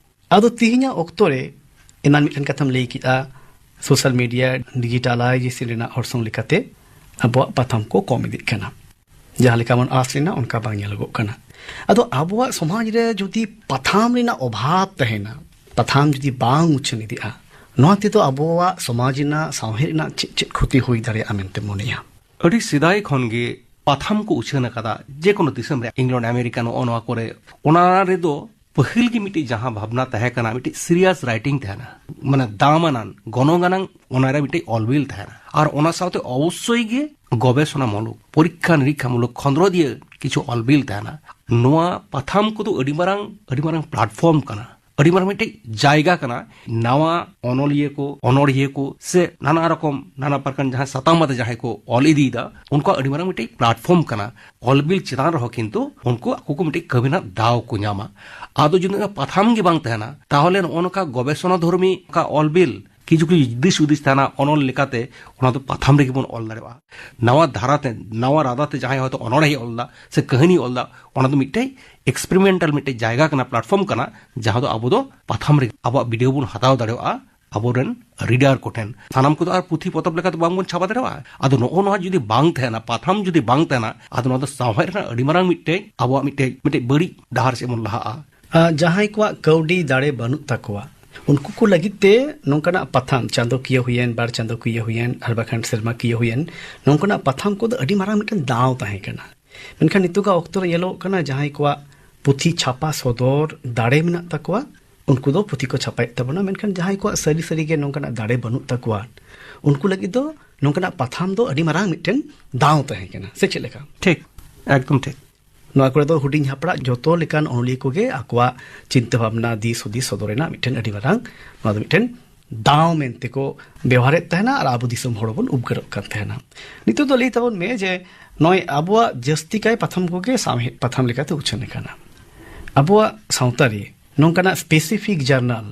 ᱟᱫᱚ ᱛᱤᱦᱤᱧᱟᱜ ᱚᱠᱛᱚ ᱨᱮ ᱮᱱᱟᱱ ᱢᱤᱫᱴᱮᱱ ᱠᱟᱛᱷᱟᱢ ᱞᱟᱹᱭ ᱠᱮᱫᱼᱟ, ᱥᱳᱥᱟᱞ ᱢᱤᱰᱤᱭᱟ ᱰᱤᱡᱤᱴᱟᱞᱟᱭᱡᱮᱥᱚᱱ ᱨᱮᱱᱟᱜ ᱚᱨᱥᱚᱝ ᱞᱮᱠᱟᱛᱮ ᱟᱵᱚᱣᱟᱜ ᱯᱟᱛᱷᱟᱢ ᱠᱚ ᱠᱚᱢ ᱤᱫᱤᱜ ᱠᱟᱱᱟ᱾ ᱡᱟᱦᱟᱸ ᱞᱮᱠᱟ ᱵᱚᱱ ᱟᱸᱥ ᱞᱮᱱᱟ, ᱚᱱᱠᱟ ᱵᱟᱝ ᱧᱮᱞᱚᱜᱚᱜ ᱠᱟᱱᱟ᱾ ᱟᱫᱚ ᱟᱵᱚᱣᱟᱜ ᱥᱚᱢᱟᱡᱽ ᱨᱮ ᱡᱩᱫᱤ ᱯᱟᱛᱷᱟᱢ ᱨᱮᱱᱟᱜ ᱚᱵᱷᱟᱵᱽ ᱛᱟᱦᱮᱱᱟ, ᱯᱟᱛᱷᱟᱢ ᱡᱩᱫᱤ ᱵᱟᱝ ᱩᱪᱷᱟᱹᱱ ᱤᱫᱤᱜᱼᱟ, ᱱᱚᱣᱟ ᱛᱮᱫᱚ ᱟᱵᱚᱣᱟᱜ ᱥᱚᱢᱟᱡᱽ ᱨᱮᱱᱟᱜ, ᱥᱟᱶᱦᱮᱫ ᱨᱮᱱᱟᱜ ᱪᱮᱫ ᱪᱮᱫ ᱠᱷᱚᱛᱤ ᱦᱩᱭ ᱫᱟᱲᱮᱭᱟᱜᱼᱟ ᱢᱮᱱᱛᱮ ᱢᱚᱱᱮᱭᱟ? ᱟᱹᱰᱤ ᱥᱮᱫᱟᱭ ᱠᱷᱚᱱ ᱜᱮ ᱯᱟᱛᱷᱟᱢ ᱠᱚ ᱩᱪᱷᱟᱹᱱ ᱟᱠᱟᱫᱟ, ᱡᱮᱠᱳᱱᱳ ᱫᱤᱥᱚᱢ ᱨᱮ, ᱤᱝᱞᱮᱱᱰ, ᱟᱢᱮᱨᱤᱠᱟ, ᱱᱚᱜᱼᱚ ᱱᱚᱣᱟ ᱠᱚᱨᱮ᱾ ᱚᱱᱟ ᱨᱮᱫᱚ ᱯᱟᱹᱦᱤᱞ ᱜᱮ ᱢᱤᱫᱴᱤᱡ ᱡᱟᱦᱟᱸ ᱵᱷᱟᱵᱽᱱᱟ ᱛᱟᱦᱮᱸ ᱠᱟᱱᱟ, ᱢᱤᱫᱴᱤᱡ ᱥᱤᱨᱤᱭᱟᱥ ᱨᱟᱭᱴᱤᱝ ᱛᱟᱦᱮᱱᱟ, ᱢᱟᱱᱮ ᱫᱟᱢᱟᱱᱟᱱ, ᱜᱚᱱᱚᱝ ᱟᱱᱟᱝ, ᱚᱱᱟᱨᱮ ᱢᱤᱫᱴᱤᱡ ᱚᱞᱵᱤᱞ ᱛᱟᱦᱮᱱᱟ᱾ ᱟᱨ ᱚᱱᱟ ᱥᱟᱶᱛᱮ ᱚᱵᱚᱥᱥᱳᱭ ᱜᱮ ᱜᱚᱵᱮᱥᱚᱱᱟ ᱢᱩᱞᱚᱠ, ᱯᱚᱨᱤᱠᱠᱷᱟ ᱱᱤᱨᱤᱠᱠᱷᱟ ᱢᱩᱞᱚᱠ, ᱠᱷᱚᱸᱫᱽᱨᱚᱸᱫᱤᱭᱟᱹ ᱠᱤᱪᱷᱩ ᱚᱞᱵᱤᱞ ᱛᱟᱦᱮᱱᱟ᱾ ᱱᱚᱣᱟ ᱯᱟᱛᱷᱟᱢ ᱠᱚᱫᱚ ᱟᱹᱰᱤ ᱢᱟᱨᱟᱝ, ᱟᱹᱰᱤ ᱢᱟᱨᱟᱝ ᱯᱞᱟᱴᱯᱷᱚᱨᱢ ᱠᱟᱱᱟ᱾ ᱟᱹᱰᱤ ᱢᱟᱨᱟᱝ ᱢᱤᱫᱴᱮᱡ ᱡᱟᱭᱜᱟ ᱠᱟᱱᱟ᱾ ᱱᱟᱣᱟ ᱚᱱᱚᱞᱤᱭᱟᱹ ᱠᱚ, ᱚᱱᱚᱲᱦᱤᱭᱟᱹ ᱠᱚ, ᱥᱮ ᱱᱟᱱᱟ ᱨᱚᱠᱚᱢ ᱱᱟᱱᱟ ᱯᱨᱚᱠᱟᱨ ᱡᱟᱦᱟᱸᱭ ᱥᱟᱛᱟᱢ ᱟᱛᱮ ᱡᱟᱦᱟᱸᱭ ᱠᱚ ᱚᱞ ᱤᱫᱤᱭᱮᱫᱟ, ᱩᱱᱠᱩᱣᱟᱜ ᱟᱹᱰᱤ ᱢᱟᱨᱟᱝ ᱢᱤᱫᱴᱮᱡ ᱯᱞᱟᱴᱯᱷᱚᱨᱢ ᱠᱟᱱᱟ᱾ ᱚᱞ ᱵᱤᱞ ᱪᱮᱛᱟᱱ ᱨᱮᱦᱚᱸ ᱠᱤᱱᱛᱩ ᱩᱱᱠᱩ ᱟᱠᱚ ᱠᱚ ᱢᱤᱫᱴᱮᱡ ᱠᱟᱹᱢᱤ ᱨᱮᱱᱟᱜ ᱫᱟᱣ ᱠᱚ ᱧᱟᱢᱟ᱾ ᱟᱫᱚ ᱡᱩᱫᱤ ᱚᱱᱟ ᱯᱟᱛᱷᱟᱢ ᱜᱮ ᱵᱟᱝ ᱛᱟᱦᱮᱱᱟ, ᱛᱟᱦᱚᱞᱮ ᱱᱚᱜᱼᱚ ᱱᱚᱝᱠᱟ ᱜᱚᱵᱮᱥᱚᱱᱟ ᱫᱷᱚᱨᱢᱤ ᱚᱠᱟ ᱚᱞ ᱵᱤᱞ ᱠᱤᱪᱷᱩ ᱠᱤᱪᱷᱩ ᱫᱤᱥ ᱦᱩᱫᱤᱥ ᱛᱟᱦᱮᱱᱟ ᱚᱱᱚᱞ ᱞᱮᱠᱟᱛᱮ, ᱚᱱᱟ ᱫᱚ ᱯᱟᱛᱷᱟᱢ ᱨᱮᱜᱮ ᱵᱚᱱ ᱚᱞ ᱫᱟᱲᱮᱭᱟᱜᱼᱟ᱾ ᱱᱟᱣᱟ ᱫᱷᱟᱨᱟᱛᱮ, ᱱᱟᱣᱟ ᱨᱟᱫᱟᱛᱮ ᱡᱟᱦᱟᱸᱭ ᱦᱚᱭᱛᱳ ᱚᱱᱚᱬᱦᱮᱭ ᱚᱞ ᱮᱫᱟ ᱥᱮ ᱠᱟᱹᱦᱱᱤ ᱚᱞ ᱮᱫᱟ, ᱚᱱᱟ ᱫᱚ ᱢᱤᱫᱴᱮᱡ ᱮᱠᱥᱯᱮᱨᱤᱢᱮᱱᱴᱟᱞ ᱢᱤᱫᱴᱮᱡ ᱡᱟᱭᱜᱟ ᱠᱟᱱᱟ, ᱯᱞᱟᱴᱯᱷᱚᱨᱢ ᱠᱟᱱᱟ, ᱡᱟᱦᱟᱸ ᱫᱚ ᱟᱵᱚ ᱫᱚ ᱯᱟᱛᱷᱟᱢ ᱨᱮᱜᱮ ᱟᱵᱚᱣᱟᱜ ᱵᱤᱰᱟᱹᱣ ᱵᱚᱱ ᱦᱟᱛᱟᱣ ᱫᱟᱲᱮᱭᱟᱜᱼᱟ ᱟᱵᱚᱨᱮᱱ ᱨᱤᱰᱟᱨ ᱠᱚᱴᱷᱮᱱ᱾ ᱥᱟᱱᱟᱢ ᱠᱚᱫᱚ ᱟᱨ ᱯᱩᱛᱷᱤ ᱯᱚᱛᱚᱵ ᱞᱮᱠᱟᱛᱮ ᱵᱟᱝᱵᱚᱱ ᱪᱷᱟᱯᱟ ᱫᱟᱲᱮᱭᱟᱜᱼᱟ᱾ ᱟᱫᱚ ᱱᱚᱜᱼᱚ ᱱᱚᱣᱟ ᱡᱩᱫᱤ ᱵᱟᱝ ᱛᱟᱦᱮᱱᱟ, ᱯᱟᱛᱷᱟᱢ ᱡᱩᱫᱤ ᱵᱟᱝ ᱛᱟᱦᱮᱱᱟ, ᱟᱫᱚ ᱱᱚᱣᱟ ᱫᱚ ᱥᱟᱶᱦᱮᱫ ᱨᱮᱱᱟᱜ ᱟᱹᱰᱤ ᱢᱟᱨᱟᱝ ᱢᱤᱫᱴᱮᱡ ᱟᱵᱚᱣᱟᱜ ᱢᱤᱫᱴᱮᱡ, ᱢᱤᱫᱴᱮᱡ ᱵᱟᱹᱲᱤᱡ ᱰᱟᱦᱟᱨ ᱥᱮᱫ ᱵᱚᱱ ᱞᱟᱦᱟᱜᱼᱟ᱾ ᱟᱨ ᱡᱟᱦᱟᱸᱭ ᱠᱚᱣᱟᱜ ᱠᱟᱹᱣᱰᱤ ᱫᱟᱲᱮ ᱵᱟᱹᱱᱩᱜ ᱛᱟᱠᱚᱣᱟ, ᱩᱱᱠᱩ ᱠᱚ ᱞᱟᱹᱜᱤᱫ ᱛᱮ ᱱᱚᱝᱠᱟᱱᱟᱜ ᱯᱟᱛᱷᱟᱢ, ᱪᱟᱸᱫᱚᱠᱤᱭᱟᱹ ᱦᱩᱭᱮᱱ, ᱵᱟᱨ ᱪᱟᱸᱫᱚᱠᱤᱭᱟᱹ ᱦᱩᱭᱮᱱ, ᱟᱨ ᱵᱟᱠᱷᱟᱱ ᱥᱮᱨᱢᱟᱠᱤᱭᱟᱹ ᱦᱩᱭᱮᱱ, ᱱᱚᱝᱠᱟᱱᱟᱜ ᱯᱟᱛᱷᱟᱢ ᱠᱚᱫᱚ ᱟᱹᱰᱤ ᱢᱟᱨᱟᱝ ᱢᱤᱫᱴᱮᱱ ᱫᱟᱣ ᱛᱟᱦᱮᱸ ᱠᱟᱱᱟ᱾ ᱢᱮᱱᱠᱷᱟᱱ ᱱᱤᱛᱚᱜᱟᱜ ᱚᱠᱛᱚ ᱨᱮ ᱧᱮᱞᱚᱜ ᱠᱟᱱᱟ, ᱡᱟᱦᱟᱸᱭ ᱠᱚᱣᱟᱜ ᱯᱩᱛᱷᱤ ᱪᱷᱟᱯᱟ ᱥᱚᱫᱚᱨ ᱫᱟᱲᱮ ᱢᱮᱱᱟᱜ ᱛᱟᱠᱚᱣᱟ, ᱩᱱᱠᱩ ᱫᱚ ᱯᱩᱛᱷᱤ ᱠᱚ ᱪᱷᱟᱯᱟᱭᱮᱫ ᱛᱟᱵᱚᱱᱟ᱾ ᱢᱮᱱᱠᱷᱟᱱ ᱡᱟᱦᱟᱸᱭ ᱠᱚᱣᱟᱜ ᱥᱟᱹᱨᱤ ᱥᱟᱹᱨᱤ ᱜᱮ ᱱᱚᱝᱠᱟᱱᱟᱜ ᱫᱟᱲᱮ ᱵᱟᱹᱱᱩᱜ ᱛᱟᱠᱚᱣᱟ, ᱩᱱᱠᱩ ᱞᱟᱹᱜᱤᱫ ᱫᱚ ᱱᱚᱝᱠᱟᱱᱟᱜ ᱯᱟᱛᱷᱟᱢ ᱫᱚ ᱟᱹᱰᱤ ᱢᱟᱨᱟᱝ ᱢᱤᱫᱴᱮᱱ ᱫᱟᱣ ᱛᱟᱦᱮᱸ ᱠᱟᱱᱟ, ᱥᱮ ᱪᱮᱫ ᱞᱮᱠᱟ? ᱴᱷᱤᱠ, ᱮᱠᱫᱚᱢ ᱴᱷᱤᱠ᱾ ᱱᱚᱣᱟ ᱠᱚᱨᱮ ᱫᱚ ᱦᱩᱰᱤᱧ ᱦᱟᱯᱲᱟᱜ ᱡᱚᱛᱚ ᱞᱮᱠᱟᱱ ᱚᱱᱚᱞᱤᱭᱟᱹ ᱠᱚᱜᱮ ᱟᱠᱚᱣᱟᱜ ᱪᱤᱱᱛᱟᱹ ᱵᱷᱟᱵᱽᱱᱟ, ᱫᱤᱥ ᱦᱩᱫᱤᱥ ᱥᱚᱫᱚᱨ ᱨᱮᱱᱟᱜ ᱢᱤᱫᱴᱮᱱ ᱟᱹᱰᱤ ᱢᱟᱨᱟᱝ, ᱱᱚᱣᱟ ᱫᱚ ᱢᱤᱫᱴᱮᱱ ᱫᱟᱣ ᱢᱮᱱᱛᱮ ᱠᱚ ᱵᱮᱣᱦᱟᱨᱮᱫ ᱛᱟᱦᱮᱱᱟ ᱟᱨ ᱟᱵᱚ ᱫᱤᱥᱚᱢ ᱦᱚᱲ ᱵᱚᱱ ᱩᱯᱠᱟᱹᱨᱚᱜ ᱠᱟᱱ ᱛᱟᱦᱮᱱᱟ᱾ ᱱᱤᱛᱚᱜ ᱫᱚ ᱞᱟᱹᱭ ᱛᱟᱵᱚᱱ ᱢᱮ ᱡᱮ ᱱᱚᱜᱼᱚᱭ ᱟᱵᱚᱣᱟᱜ ᱡᱟᱹᱥᱛᱤ ᱠᱟᱭ ᱯᱟᱛᱷᱟᱢ ᱠᱚᱜᱮ ᱥᱟᱶᱦᱮᱫ ᱯᱟᱛᱷᱟᱢ ᱞᱮᱠᱟᱛᱮ ᱩᱪᱷᱟᱹᱱ ᱟᱠᱟᱱᱟ᱾ ᱟᱵᱚᱣᱟᱜ ᱥᱟᱶᱛᱟ ᱨᱮ ᱱᱚᱝᱠᱟᱱᱟᱜ ᱥᱯᱮᱥᱤᱯᱷᱤᱠ ᱡᱟᱨᱱᱟᱞ,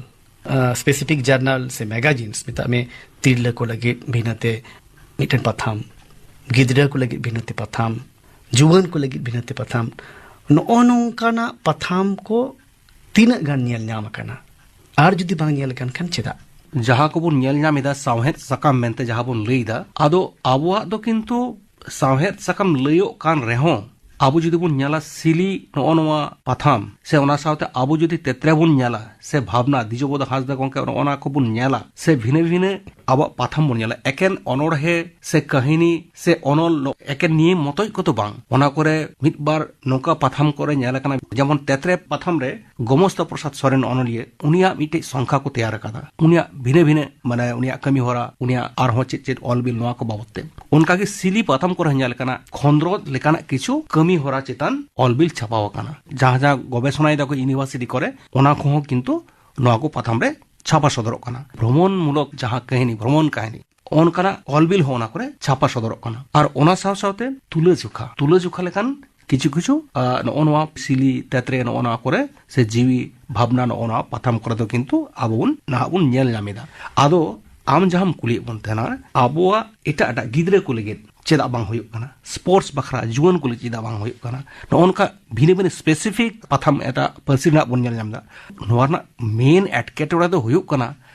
ᱥᱯᱮᱥᱤᱯᱷᱤᱠ ᱡᱟᱨᱱᱟᱞ ᱥᱮ ᱢᱮᱜᱟᱡᱤᱱᱥ ᱢᱮᱛᱟᱜ ᱢᱮ, ᱛᱤᱨᱞᱟᱹ ᱠᱚ ᱞᱟᱹᱜᱤᱫ ᱵᱷᱤᱱᱟᱹᱛᱮ ᱢᱤᱫᱴᱮᱱ ᱯᱟᱛᱷᱟᱢ, ᱜᱤᱫᱽᱨᱟᱹ ᱠᱚ ᱞᱟᱹᱜᱤᱫ ᱵᱷᱤᱱᱟᱹᱛᱮ ᱯᱟᱛᱷᱟᱢ, ᱡᱩᱣᱟᱹᱱ ᱠᱚ ᱞᱟᱹᱜᱤᱫ ᱵᱷᱤᱱᱟᱹᱛᱮ ᱯᱟᱛᱷᱟᱢ, ᱱᱚᱜᱼᱚ ᱱᱚᱝᱠᱟᱱᱟᱜ ᱯᱟᱛᱷᱟᱢ ᱠᱚ ᱛᱤᱱᱟᱹᱜ ᱜᱟᱱ ᱧᱮᱞ ᱧᱟᱢ ᱟᱠᱟᱱᱟ? ᱟᱨ ᱡᱩᱫᱤ ᱵᱟᱝ ᱧᱮᱞ ᱟᱠᱟᱱ ᱠᱷᱟᱱ ᱪᱮᱫᱟᱜ? ᱡᱟᱦᱟᱸ ᱠᱚᱵᱚᱱ ᱧᱮᱞ ᱧᱟᱢ ᱮᱫᱟ ᱥᱟᱶᱦᱮᱫ ᱥᱟᱠᱟᱢ ᱢᱮᱱᱛᱮ ᱡᱟᱦᱟᱸ ᱵᱚᱱ ᱞᱟᱹᱭ ᱮᱫᱟ, ᱟᱫᱚ ᱟᱵᱚᱣᱟᱜ ᱫᱚ ᱠᱤᱱᱛᱩ ᱥᱟᱶᱦᱮᱫ ᱥᱟᱠᱟᱢ ᱞᱟᱹᱭᱚᱜ ᱠᱟᱱ ᱨᱮᱦᱚᱸ, ᱟᱵᱚ ᱡᱩᱫᱤ ᱵᱚᱱ ᱧᱮᱞᱟ ᱥᱤᱞᱤ ᱱᱚᱜᱼᱚ ᱱᱚᱣᱟ ᱯᱟᱛᱷᱟᱢ, ᱥᱮ ᱚᱱᱟ ᱥᱟᱶᱛᱮ ᱟᱵᱚ ᱡᱩᱫᱤ ᱛᱮᱛᱨᱮ ᱵᱚᱱ ᱧᱮᱞᱟ, ᱥᱮ ᱵᱷᱟᱵᱽᱱᱟ, ᱫᱤᱡᱚᱵᱚᱫᱟ ᱦᱟᱸᱥᱫᱟ ᱜᱚᱢᱠᱮ ᱱᱚᱜᱼᱚ ᱱᱚᱣᱟ ᱠᱚᱵᱚᱱ ᱧᱮᱞᱟ, ᱥᱮ ᱵᱷᱤᱱᱟᱹ ᱵᱷᱤᱱᱟᱹ ᱟᱵᱚᱣᱟᱜ ᱯᱟᱛᱷᱟᱢ ᱵᱚᱱ ᱧᱮᱞᱟ, ᱮᱠᱮᱱ ᱚᱱᱚᱬᱦᱮ ᱥᱮ ᱠᱟᱹᱦᱱᱤ ᱥᱮ ᱚᱱᱚᱞ ᱮᱠᱮᱱ ᱱᱤᱭᱟᱹ ᱢᱚᱛᱚᱡ ᱠᱚᱫᱚ ᱵᱟᱝ᱾ ᱚᱱᱟ ᱠᱚᱨᱮ ᱢᱤᱫ ᱵᱟᱨ ᱱᱚᱝᱠᱟ ᱯᱟᱛᱷᱟᱢ ᱠᱚᱨᱮ ᱧᱮᱞ ᱟᱠᱟᱱᱟ, ᱡᱮᱢᱚᱱ ᱛᱮᱛᱨᱮ ᱯᱟᱛᱷᱟᱢ ᱨᱮ ᱜᱳᱢᱚᱥᱛᱟ ᱯᱨᱚᱥᱟᱫᱽ ᱥᱚᱨᱮᱱ ᱚᱱᱚᱞᱤᱭᱟᱹ, ᱩᱱᱤᱭᱟᱜ ᱢᱤᱫᱴᱮᱡ ᱥᱚᱝᱠᱷᱟ ᱠᱚ ᱛᱮᱭᱟᱨ ᱟᱠᱟᱫᱟ᱾ ᱩᱱᱤᱭᱟᱜ ᱵᱷᱤᱱᱟᱹ ᱵᱷᱤᱱᱟᱹ, ᱢᱟᱱᱮ, ᱩᱱᱤᱭᱟᱜ ᱠᱟᱹᱢᱤ ᱦᱚᱨᱟ, ᱩᱱᱤᱭᱟᱜ ᱟᱨᱦᱚᱸ ᱪᱮᱫ ᱪᱮᱫ ᱚᱞ ᱵᱤᱞ, ᱱᱚᱣᱟ ᱠᱚ ᱵᱟᱵᱚᱛ ᱛᱮ᱾ ᱚᱱᱠᱟᱜᱮ ᱥᱤᱞᱤ ᱯᱟᱛᱷᱟᱢ ᱠᱚᱨᱮ ᱦᱚᱸ ᱧᱮᱞ ᱟᱠᱟᱱᱟ, ᱠᱷᱚᱸᱫᱽᱨᱚᱸᱫᱽ ᱞᱮᱠᱟᱱᱟᱜ ᱠᱤᱪᱷᱩ ᱠᱟᱹᱢᱤ ᱦᱚᱨᱟ ᱪᱮᱛᱟᱱ ᱚᱞ ᱵᱤᱞ ᱪᱷᱟᱯᱟᱣ ᱟᱠᱟᱱᱟ᱾ ᱡᱟᱦᱟᱸ ᱡᱟᱦᱟᱸ ᱜᱚᱵᱮᱥᱚᱱᱟᱭ ᱫᱟᱠᱚ ᱤᱭᱩᱱᱤᱵᱷᱟᱨᱥᱤᱴᱤ ᱠᱚᱨᱮ, ᱚᱱᱟ ᱠᱚᱦᱚᱸ ᱠᱤᱱᱛᱩ ᱱᱚᱣᱟ ᱠᱚ ᱯᱟᱛᱷᱟᱢ ᱨᱮ ᱪᱷᱟᱯᱟ ᱥᱚᱫᱚᱨᱚᱜ ᱠᱟᱱᱟ᱾ ᱵᱷᱨᱚᱢᱚᱱ ᱢᱩᱞᱚᱠ ᱡᱟᱦᱟᱸ ᱠᱟᱹᱦᱱᱤ, ᱵᱷᱨᱚᱢᱚᱱ ᱠᱟᱹᱦᱱᱤ, ᱚᱱᱠᱟᱱᱟᱜ ᱚᱞ ᱵᱤᱞ ᱦᱚᱸ ᱚᱱᱟ ᱠᱚᱨᱮ ᱪᱷᱟᱯᱟ ᱥᱚᱫᱚᱨᱚᱜ ᱠᱟᱱᱟ᱾ ᱟᱨ ᱚᱱᱟ ᱥᱟᱶ ᱥᱟᱶᱛᱮ ᱛᱩᱞᱟᱹᱡᱚᱠᱷᱟ, ᱛᱩᱞᱟᱹᱡᱚᱠᱷᱟ ᱞᱮᱠᱟᱱ ᱠᱤᱪᱷᱩ ᱠᱤᱪᱷᱩ, ᱟ, ᱱᱚᱜᱼᱚ ᱱᱚᱣᱟ ᱥᱤᱞᱤ ᱛᱮᱛᱨᱮ, ᱱᱚᱜᱼᱚ ᱱᱚᱣᱟ ᱠᱚᱨᱮ ᱥᱮ ᱡᱤᱣᱤ ᱵᱷᱟᱵᱽᱱᱟ, ᱱᱚᱜᱼᱚ ᱱᱚᱣᱟ ᱯᱟᱛᱷᱟᱢ ᱠᱚᱨᱮ ᱫᱚ ᱠᱤᱱᱛᱩ ᱟᱵᱚ ᱵᱚᱱ ᱱᱟᱦᱟᱜ ᱵᱚᱱ ᱧᱮᱞ ᱧᱟᱢ ᱮᱫᱟ᱾ ᱟᱫᱚ ᱟᱢ ᱡᱟᱦᱟᱸᱢ ᱠᱩᱞᱤᱭᱮᱫ ᱵᱚᱱ ᱛᱟᱦᱮᱱᱟ, ᱟᱵᱚᱣᱟᱜ ᱮᱴᱟᱜ ᱮᱴᱟᱜ ᱜᱤᱫᱽᱨᱟᱹ ᱠᱚ ᱞᱟᱹᱜᱤᱫ ᱪᱮᱫᱟᱜ ᱵᱟᱝ ᱦᱩᱭᱩᱜ ᱠᱟᱱᱟ, ᱥᱯᱳᱨᱴᱥ ᱵᱟᱠᱷᱨᱟ ᱡᱩᱣᱟᱹᱱ ᱠᱚ ᱞᱟᱹᱜᱤᱫ ᱪᱮᱫᱟᱜ ᱵᱟᱝ ᱦᱩᱭᱩᱜ ᱠᱟᱱᱟ, ᱱᱚᱜᱼᱚ ᱱᱚᱝᱠᱟ ᱵᱷᱤᱱᱟᱹ ᱵᱷᱤᱱᱟᱹ ᱥᱯᱮᱥᱤᱯᱷᱤᱠ ᱯᱟᱛᱷᱟᱢ ᱮᱴᱟᱜ ᱯᱟᱹᱨᱥᱤ ᱨᱮᱱᱟᱜ ᱵᱚᱱ ᱧᱮᱞ ᱧᱟᱢ ᱮᱫᱟ᱾ ᱱᱚᱣᱟ ᱨᱮᱱᱟᱜ ᱢᱮᱱ ᱮᱴᱠᱮᱴᱚᱬᱮ ᱫᱚ ᱦᱩᱭᱩᱜ ᱠᱟᱱᱟ,